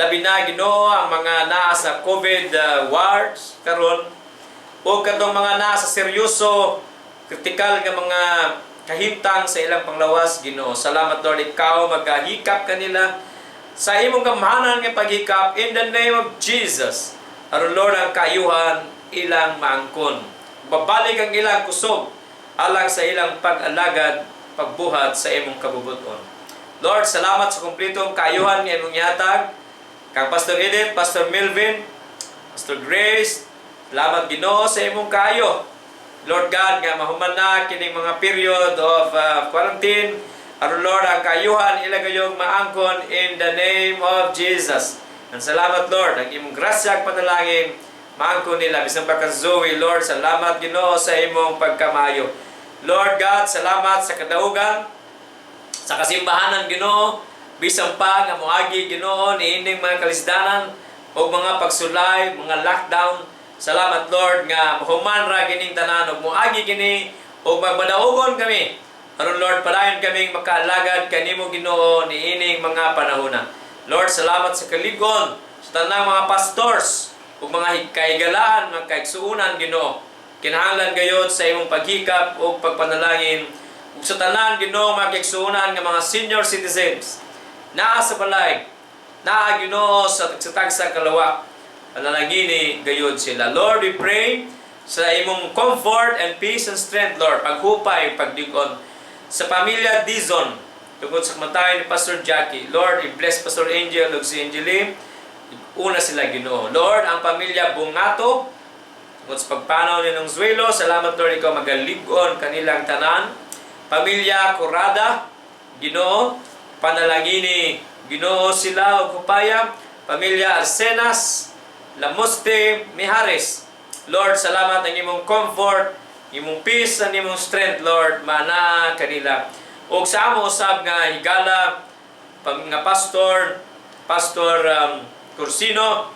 labi na, Ginoo, ang mga naa sa COVID wards karon o katong mga naa sa seryoso kritikal nga mga kahimtang sa ilang panglawas, Ginoo. Salamat, Lord, ikaw magahikap kanila sa imong gamhanan nga paghikap in the name of Jesus. Aron, Lord, ang kaayuhan ilang maangkon. Babalik ang ilang kusog alang sa ilang pag-alagad, pagbuhat sa imong kabubuton. Lord, salamat sa kumpletong kaayuhan nga imong ihatag kang Pastor Edith, Pastor Melvin, Pastor Grace. Salamat, Ginoo, sa imong kaayo. Lord God, nga mahuman na kining mga period of quarantine. Aron, Lord, ang kaayuhan ila gayong maangkon in the name of Jesus. And salamat, Lord, ang imong grasya ug panalangin maangkon nila bisan pa kang Zoe. Lord, salamat, Ginoo, sa imong pagkamayo. Lord God, salamat sa kadaugan sa kasimbahanan, Ginoo, bisan pa nga moagi, Ginoo, niining mga kalisdanan o mga pagsulay, mga lockdown. Salamat, Lord, nga mahuman ra kining tanan ug moagi kini ug magmadaugon kami. Aron Lord, padayon kaming makaalagad kanimo, Ginoo, niining mga panahona. Lord, salamat sa kalig-on sa tanang mga pastors ug mga kahigalaan, mga kaigsuonan, Ginoo. Kinahanglan gayod sa imong paghikap ug pagpanalangin ug sa tanan, Ginoo, mga kaigsuonan nga mga senior citizens naa sa balay, naa, Ginoo, sa tagsa kalawak. Panalangini gayod sila. Lord, we pray sa imong comfort and peace and strength, Lord, paghupay, paglig-on sa pamilya Dizon tungod sa kamatayon ni Pastor Jackie. Lord, i-bless Pastor Angel ug si Angeline. Una sila, Ginoo. Lord, ang pamilya Bungato tungod sa pagpanaw ni Nong Zuelo, salamat Lord, ikaw magalig-on kanilang tanan. Pamilya Corada, Ginoo, panalangini Ginoo sila ug hupaya. Pamilya Arsenas, Lamuste, Mihares. Lord, salamat ang imong comfort, imong peace, and imong strength, Lord, mana kanila. Ug sa amo usab nga higala nga pastor, Pastor Cursino,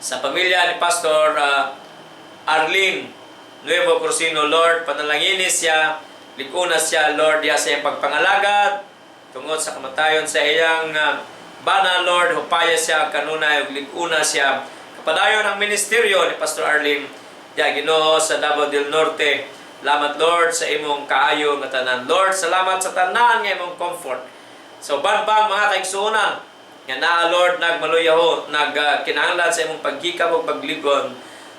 sa pamilya ni Pastor Arlene Nuevo Cursino, Lord, panalangini siya, lig-ona siya, Lord, diya sa iyang pagpangalagad, tungod sa kamatayon sa iyang bana, Lord, hupaya siya kanunay, ug lig-una siya. Kapadayon ang ministeryo ni Pastor Arlene, diya, Ginoo, sa Davao del Norte. Salamat, Lord, sa imong kaayo nga tanan. Lord, salamat sa tanan nga imong comfort. So, uban pang mga kaigsuonan nga naa, Lord, nagmaluyaho, nag kinahanglan sa imong paghikap ug pagligon,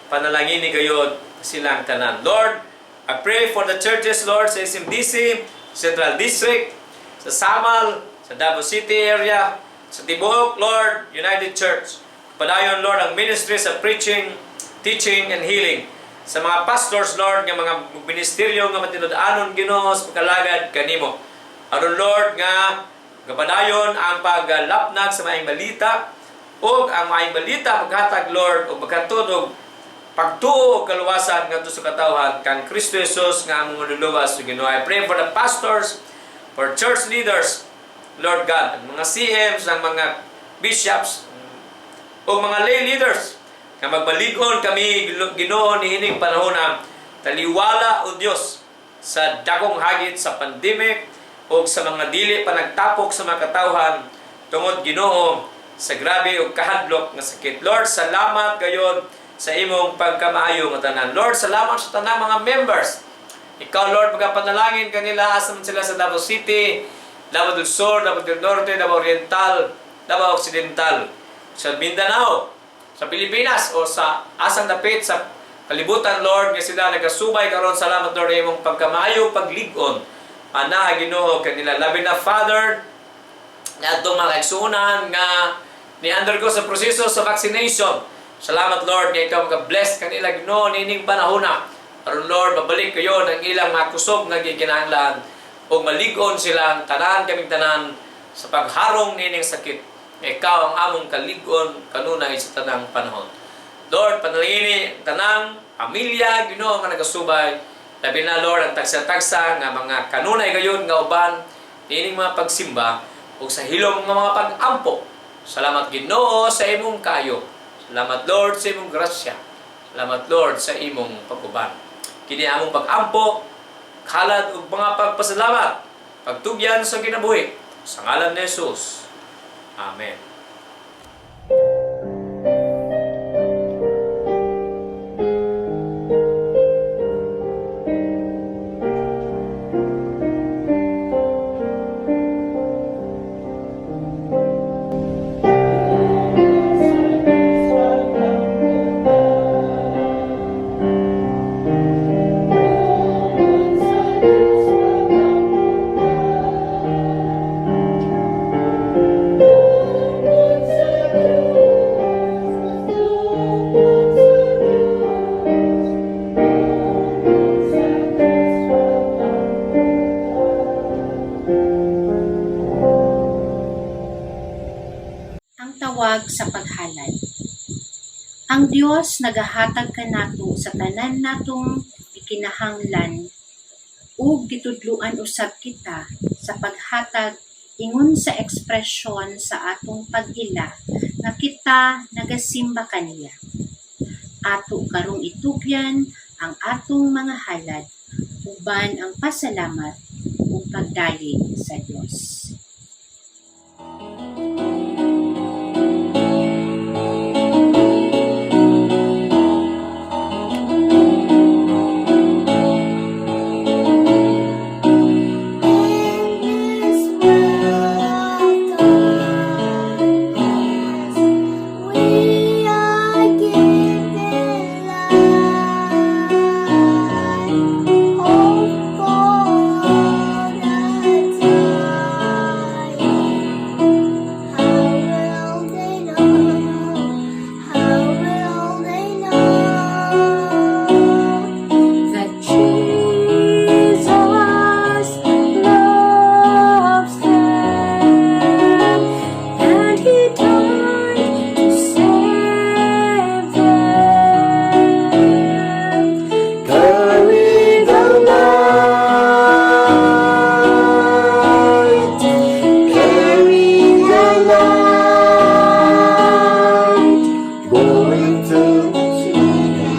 panalangini gayod silang tanan. Lord, I pray for the churches, Lord, sa SMDC, Central District, sa Samal, sa Davao City area, sa tibuok, Lord, United Church. Padayon, Lord, ang ministry sa preaching, teaching, and healing. Sa mga pastors, Lord, nga mga ministeryo nga matinud-anon, Ginoo, sa pagkalagad kanimo. Aron, Lord, nga gapadayon ang paglapnag sa maayong balita ug ang maayong balita maghatag, Lord, ug maghatod og pagtuo ug kaluwasan ngadto sa katawhan kang Kristo Jesus nga among manluluwas ug Ginoo. I pray for the pastors, for church leaders, Lord God, ang mga CMs, ang mga bishops, ug mga lay leaders nga magbalig-on kami, Ginoo, niining panahon na taliwala o Dios sa dakong hagit sa pandemic o sa mga dili pa nagtapok sa mga katawhan tungod, Ginoo, sa grabe ug kahadlok nga sakit. Lord, salamat gayod sa imong pagkamaayo nga tanan. Lord, salamat sa tanang mga members. Ikaw, Lord, magapanalangin kanila asa man sila sa Davao City, Davao del Sur, Davao del Norte, Davao Oriental, Davao Occidental, sa Mindanao, sa Pilipinas o sa asang dapit sa kalibutan, Lord, nga sila nagasubay karon. Salamat, Lord, imong pagkamaayo, paglig-on ana, Ginoo, kanila, labi na, Father, na atong mga kaigsuonan nga ni undergo sa proseso sa vaccination. Salamat, Lord, nga ikaw maka-bless kanila, Ginoo, niining panahona. Aron, Lord, babalik kayo ng ilang mga kusog nga gikinahanglan ug malig-on silang tanan, kaming tanan, sa pagharong niining sakit. Ikaw ang among kalig-on kanunay sa tanang panahon. Lord, panalangini ang tanang pamilya, Ginoo, nga nagasubay. Labi na, Lord, ang tagsa-tagsa nga mga kanunay gayon nga uban niining mga pagsimba ug sa hilom nga mga pag-ampo. Salamat, Ginoo, sa imong kayo. Salamat, Lord, sa imong grasya. Salamat, Lord, sa imong pag-uban. Kini among pag-ampo, halad ug mga pagpasalamat, pagtugyan sa kinabuhi. Sa ngalan ni Jesus. Amen. Ang tawag sa paghalad. Ang Dios nagahatag kanato sa tanan natong gikinahanglan ug gitudloan usab kita sa paghatag ingon sa ekspresyon sa atong pag-ila nga kita nagasimba kaniya. Ato karong itugyan ang atong mga halad uban ang pasalamat. ug pagdayeg sa Dios. In this world of darkness, we are given light, hope for the dying. How will they know? How will they know That Jesus loves them and He died to save them. Carry the light, carry the light, go into the children?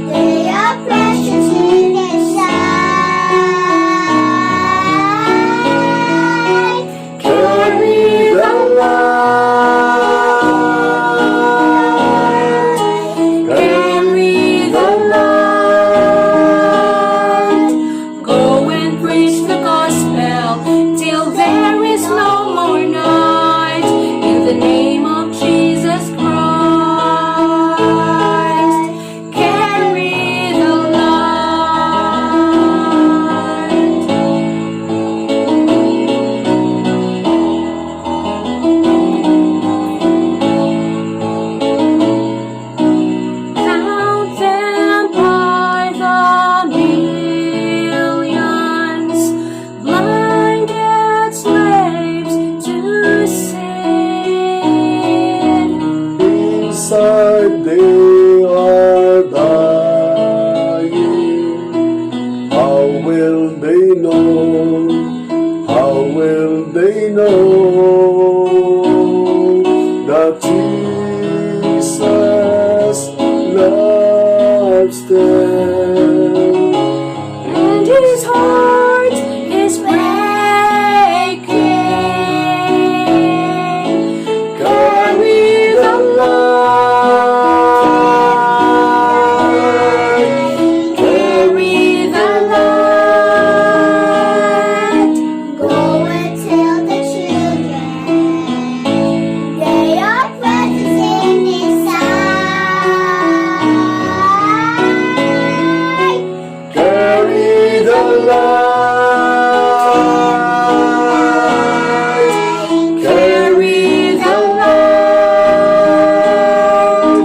They are precious in His sight. Carry the light, carry the light. Go and preach the gospel till there is no more night. In the name of Jesus Christ, carry the light. Count them by the millions, blinded slaves to sin. Inside they are dying. How will they know? How will they know that Jesus loves them? And his heart is breaking. Carry the light, Carry the light. Go and tell the children they are precious in His sight. Carry the light, Carry the light.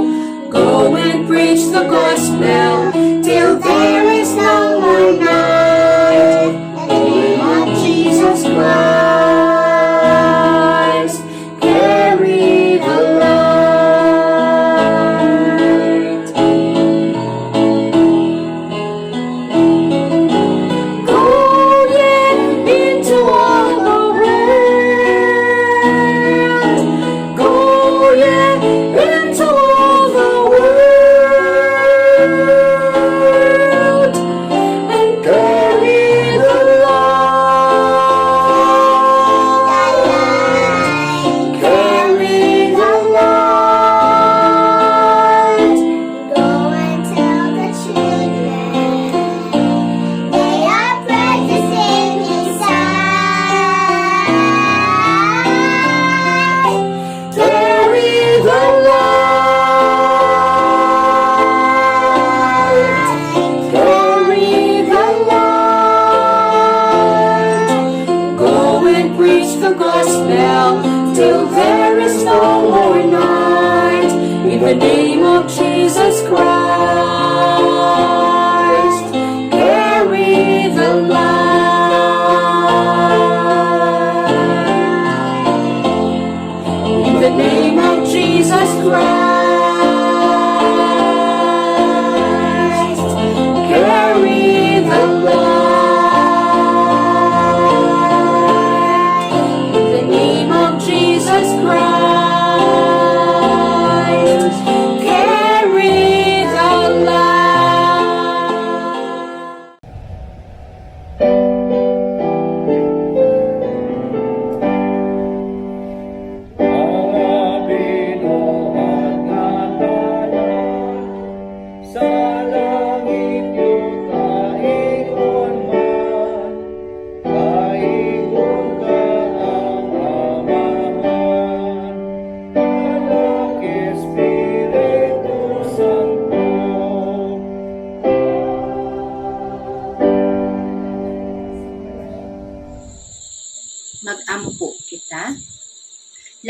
Go and preach the gospel till there is no more night. In the name of Jesus Christ, carry the light. Go ye into all the world. Go ye into all the world and Carry the light, carry the light. Go and tell the children they are precious in His sight. Carry the light, Carry the light. Go and preach the gospel till there is no more night. In the name of Jesus Christ, carry the light. In the name of Jesus Christ, carry the light. In the name of Jesus Christ, carry the light.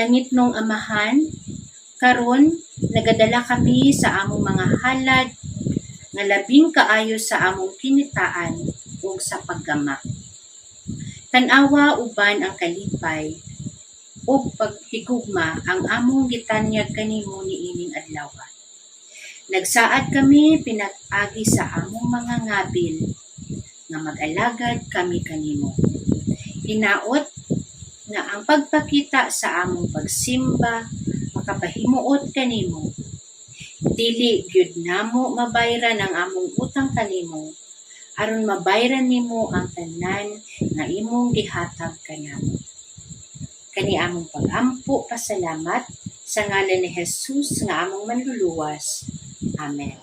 Langitnong Amahan, karon nagadala kami sa among mga halad nga labing kaayo sa among kinitaan ug sa paggama. Tan-awa uban ang kalipay ug paghigugma ang among gitanyag kanimo niining adlaw. Nagsaad kami pinag-agi sa among mga ngabil nga mag-alagad kami kanimo. Hinaot nga ang pagpakita sa among pagsimba makapahimuot kanimo. Dili gyud namo mabayran ang among utang kanimo aron mabayran nimo ang tanan nga imong gihatag kanamo. Kani among pag-ampo pasalamat sa ngalan ni Jesus nga among manluluwas. Amen.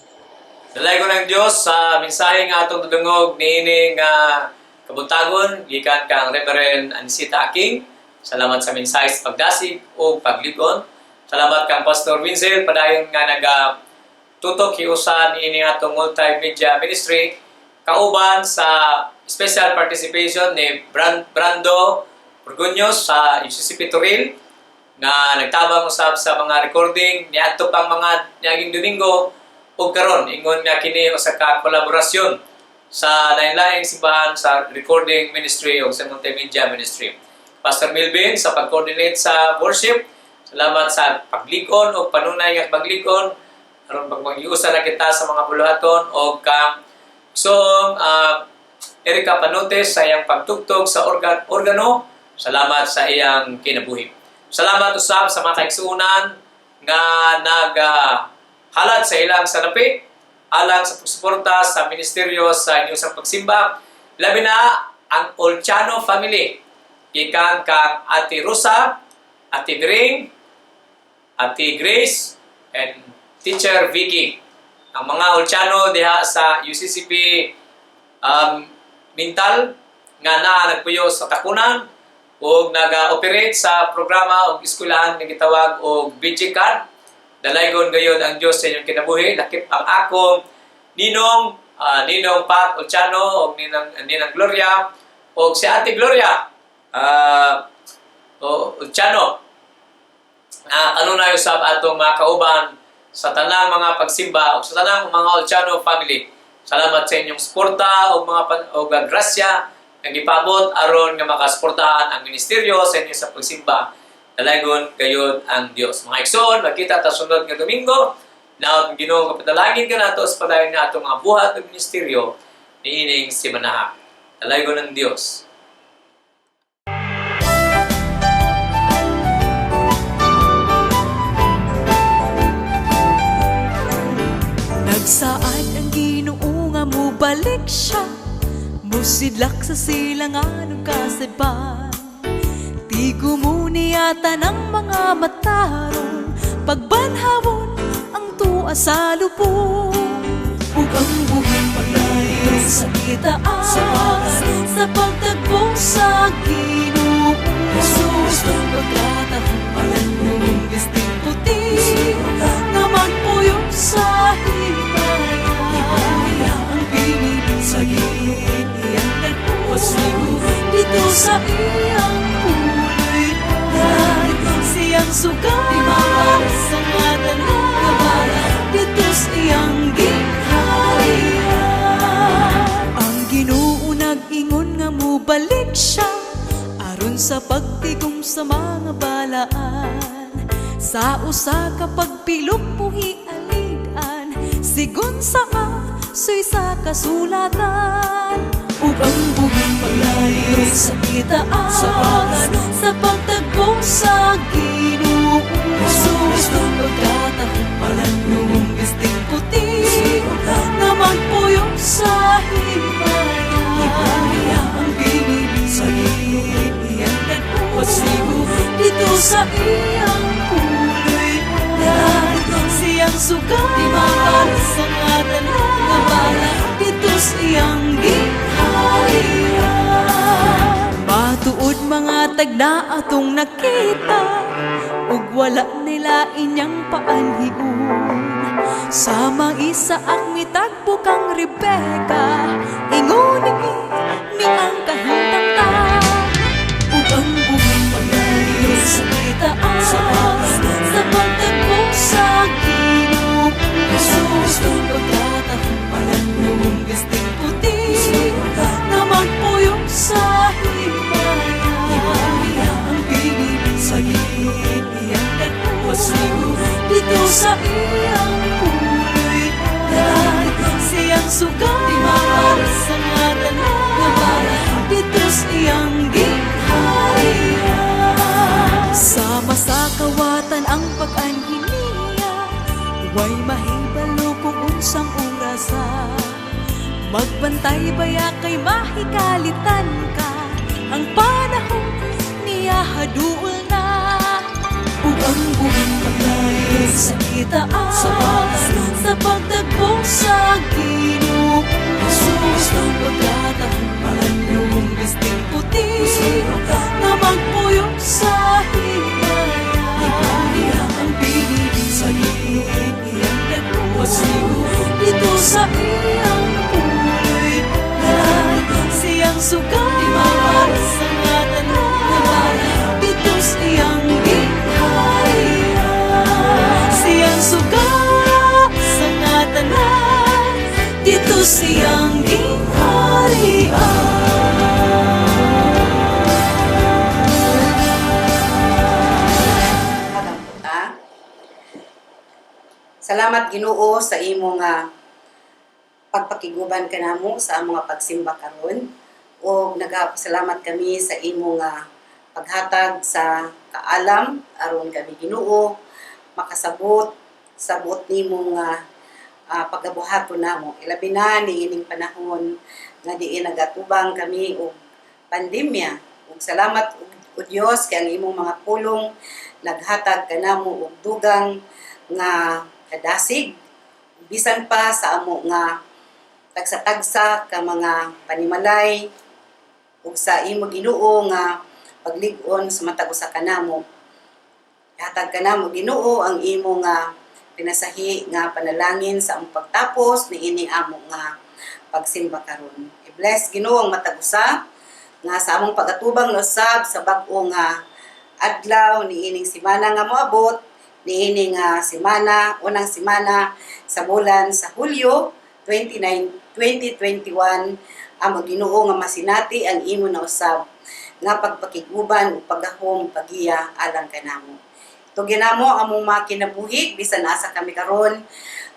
Dalaygon ang Dios sa mensahe nga atong tudungog niining kabuntagon gikan kang Reverend Anisita Aking. Salamat sa mensahe sa pagdasig o pagligon. Salamat kang Pastor Winzel padayon nga naga tutok hiusa niining atong multimedia ministry kauban sa special participation ni Brando Burgunyos sa UCCP Toril nga nagtabang usab sa mga recording niadto pang mga niaging Domingo ug karon ingon nga kini usa ka kolaborasyon sa lain-laing simbahan sa recording ministry o sa multimedia ministry. Pastor Melvin sa pag-coordinate sa worship, salamat sa paglig-on o panunay nga paglig-on aron pagmagiusa na kita sa mga buluhaton o kang Song Erika Panotes sa iyang pagtugtog sa organo. Salamat sa iyang kinabuhi. Salamat usab sa mga kaigsuonan nga naghalad sa ilang sanapi alang sa pagsuporta sa ministeryo sa inyong sa pagsimba. Labi na ang Olchano family. Gikan kang Ate Rosa, Ate Bring, Ate Grace, and Teacher Vicky. Ang mga Olchano diha sa UCCP Mintal nga naa nagpuyo sa Tacunan ug naga-operate sa programa og eskwelahan nga gitawag og BG Card. Dalaygon gayod ang Dios sa inyong kinabuhi. Lakip ang akong ninong, Ninong Pat Olchano og Ninang Gloria og si Ate Gloria Olchano na kanunay usab atong mga kauban sa tanang mga pagsimba o sa tanang mga Olchano family. Salamat sa inyong suporta o mga og grasya nga gipabot aron nga makasuportahan ang ministeryo sa inyo sa pagsimba. Dalaygon gayod ang Dios. Mga igsoon, magkita ta sunod nga Domingo. Naot ang Ginoo kapadalangin kanato sa padayon na atong mga buhat ug ministeryo niining simanaha. Dalaygon ang Dios. Nagsaad ang Ginoo nga mobalik siya, musidlak sa silangan ug kasadpan. Tigo mo niya tanang mga matarong, pagbanhawon ang tuwa sa lubong. Ug ang buhing paglayo sa itaas, sa pagtagpo sa Ginoo. Jesus, pagkatahong nung bisting puti, nga magpuyong sa himaya. Ang pinili sa Ginoo, iyang nagpasigo dito sa iyang puloy-an. Siyang sukat sa mga tanan, dito sa iyang gingharian. Ang Ginoo nag-ingon nga mobalik siya aron sa pagtigom sa mga balaan. Sa usa ka pagpilok puhi alig-an, sigon sa asoy sa kasulatan. Ug ang buhing paglayo sa itaas, sa pagtagpo sa Ginoo. Jesus, pagkatahong nung bisting puti, nga magpuyong sa himaya. Ang pinili sa Ginoo, iyang nagpasigo dito sa iyang puloy-an. Siyang sukat sa mga tanan, dito sa iyang gingharian. Matuod mga tagna atong nakita, ug wala nila inyang paanhiun. Samang Isaac mitagbo kang Rebeka, ingon ni ang kahimtangtang. Ug ang buhing paglayo sa itaas, Way mahibalo kung unsang orasa. Magbantay baya kay mahikalitan ka. Ang panahon niya haduol na. Ug ang buhing paglayon sa itaas sa pagtagpo sa Ginoo. Jesus, pagkatahong bisting puti na magpuyok sa himaya. Ang pinili sa Ginoo, iyang nagpasigo dito sa iyang puloy-an. Siyang suka sa nga tanan dito sa iyang gingharian. Siyang suka sa nga tanan dito sa iyang gingharian. Magamputa. Salamat, Ginoo, sa imo nga pagpakiguban kanamo sa among nga pagsimba karon ug nagapasalamat kami sa imo nga paghatag sa kaalam aron kami, Ginoo, makasabot sa buot nimo nga pagabuhaton namo, ilabi na niining panahon nga diin nagatubang kami og pandemya. Ug salamat o Dios kay ang imong mga pulong naghatag kanamo og dugang nga kadasig bisan pa sa amo nga tagsa-tagsa ka mga panimalay ug sa imo, Ginoo, nga paglig-on sa matag usa kanamo. Hatag kanamo, Ginoo, ang imo nga pinasahi nga panalangin sa among pagtapos niini amo nga pagsimba karon. I-bless, Ginoo, ang matag usa nga sa among pagatubang usab sa bag-o nga adlaw niining semana nga moabot, niini nga semana, unang semana sa bulan sa Hulyo 29, 2021. Amo, Ginoo, nga masinati ang imo na usab nga pagpakiguban ug paggahom, pagiya alang kanamo. Tugyan namo among mga kinabuhi bisan asa kami karon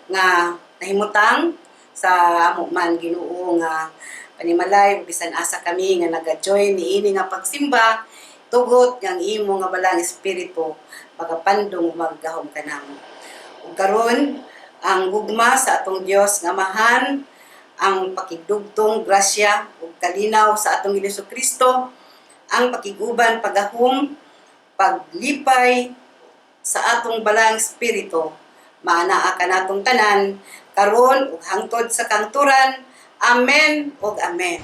nga nahimutang sa amo man, Ginoo, nga panimalay ug bisan asa kami nga naga-join niini nga pagsimba. Tugot nga ang imo nga balang espiritu magapandong ug maggahom kanamo. Ug karon, ang gugma sa atong Dios nga Amahan, ang pakigdugtong grasya ug kalinaw sa atong Hesus Kristo, ang pakiguban, paggahom, paglipay sa atong balang espiritu maanaa kanatong tanan karon ug hangtod sa kangturan. Amen ug amen.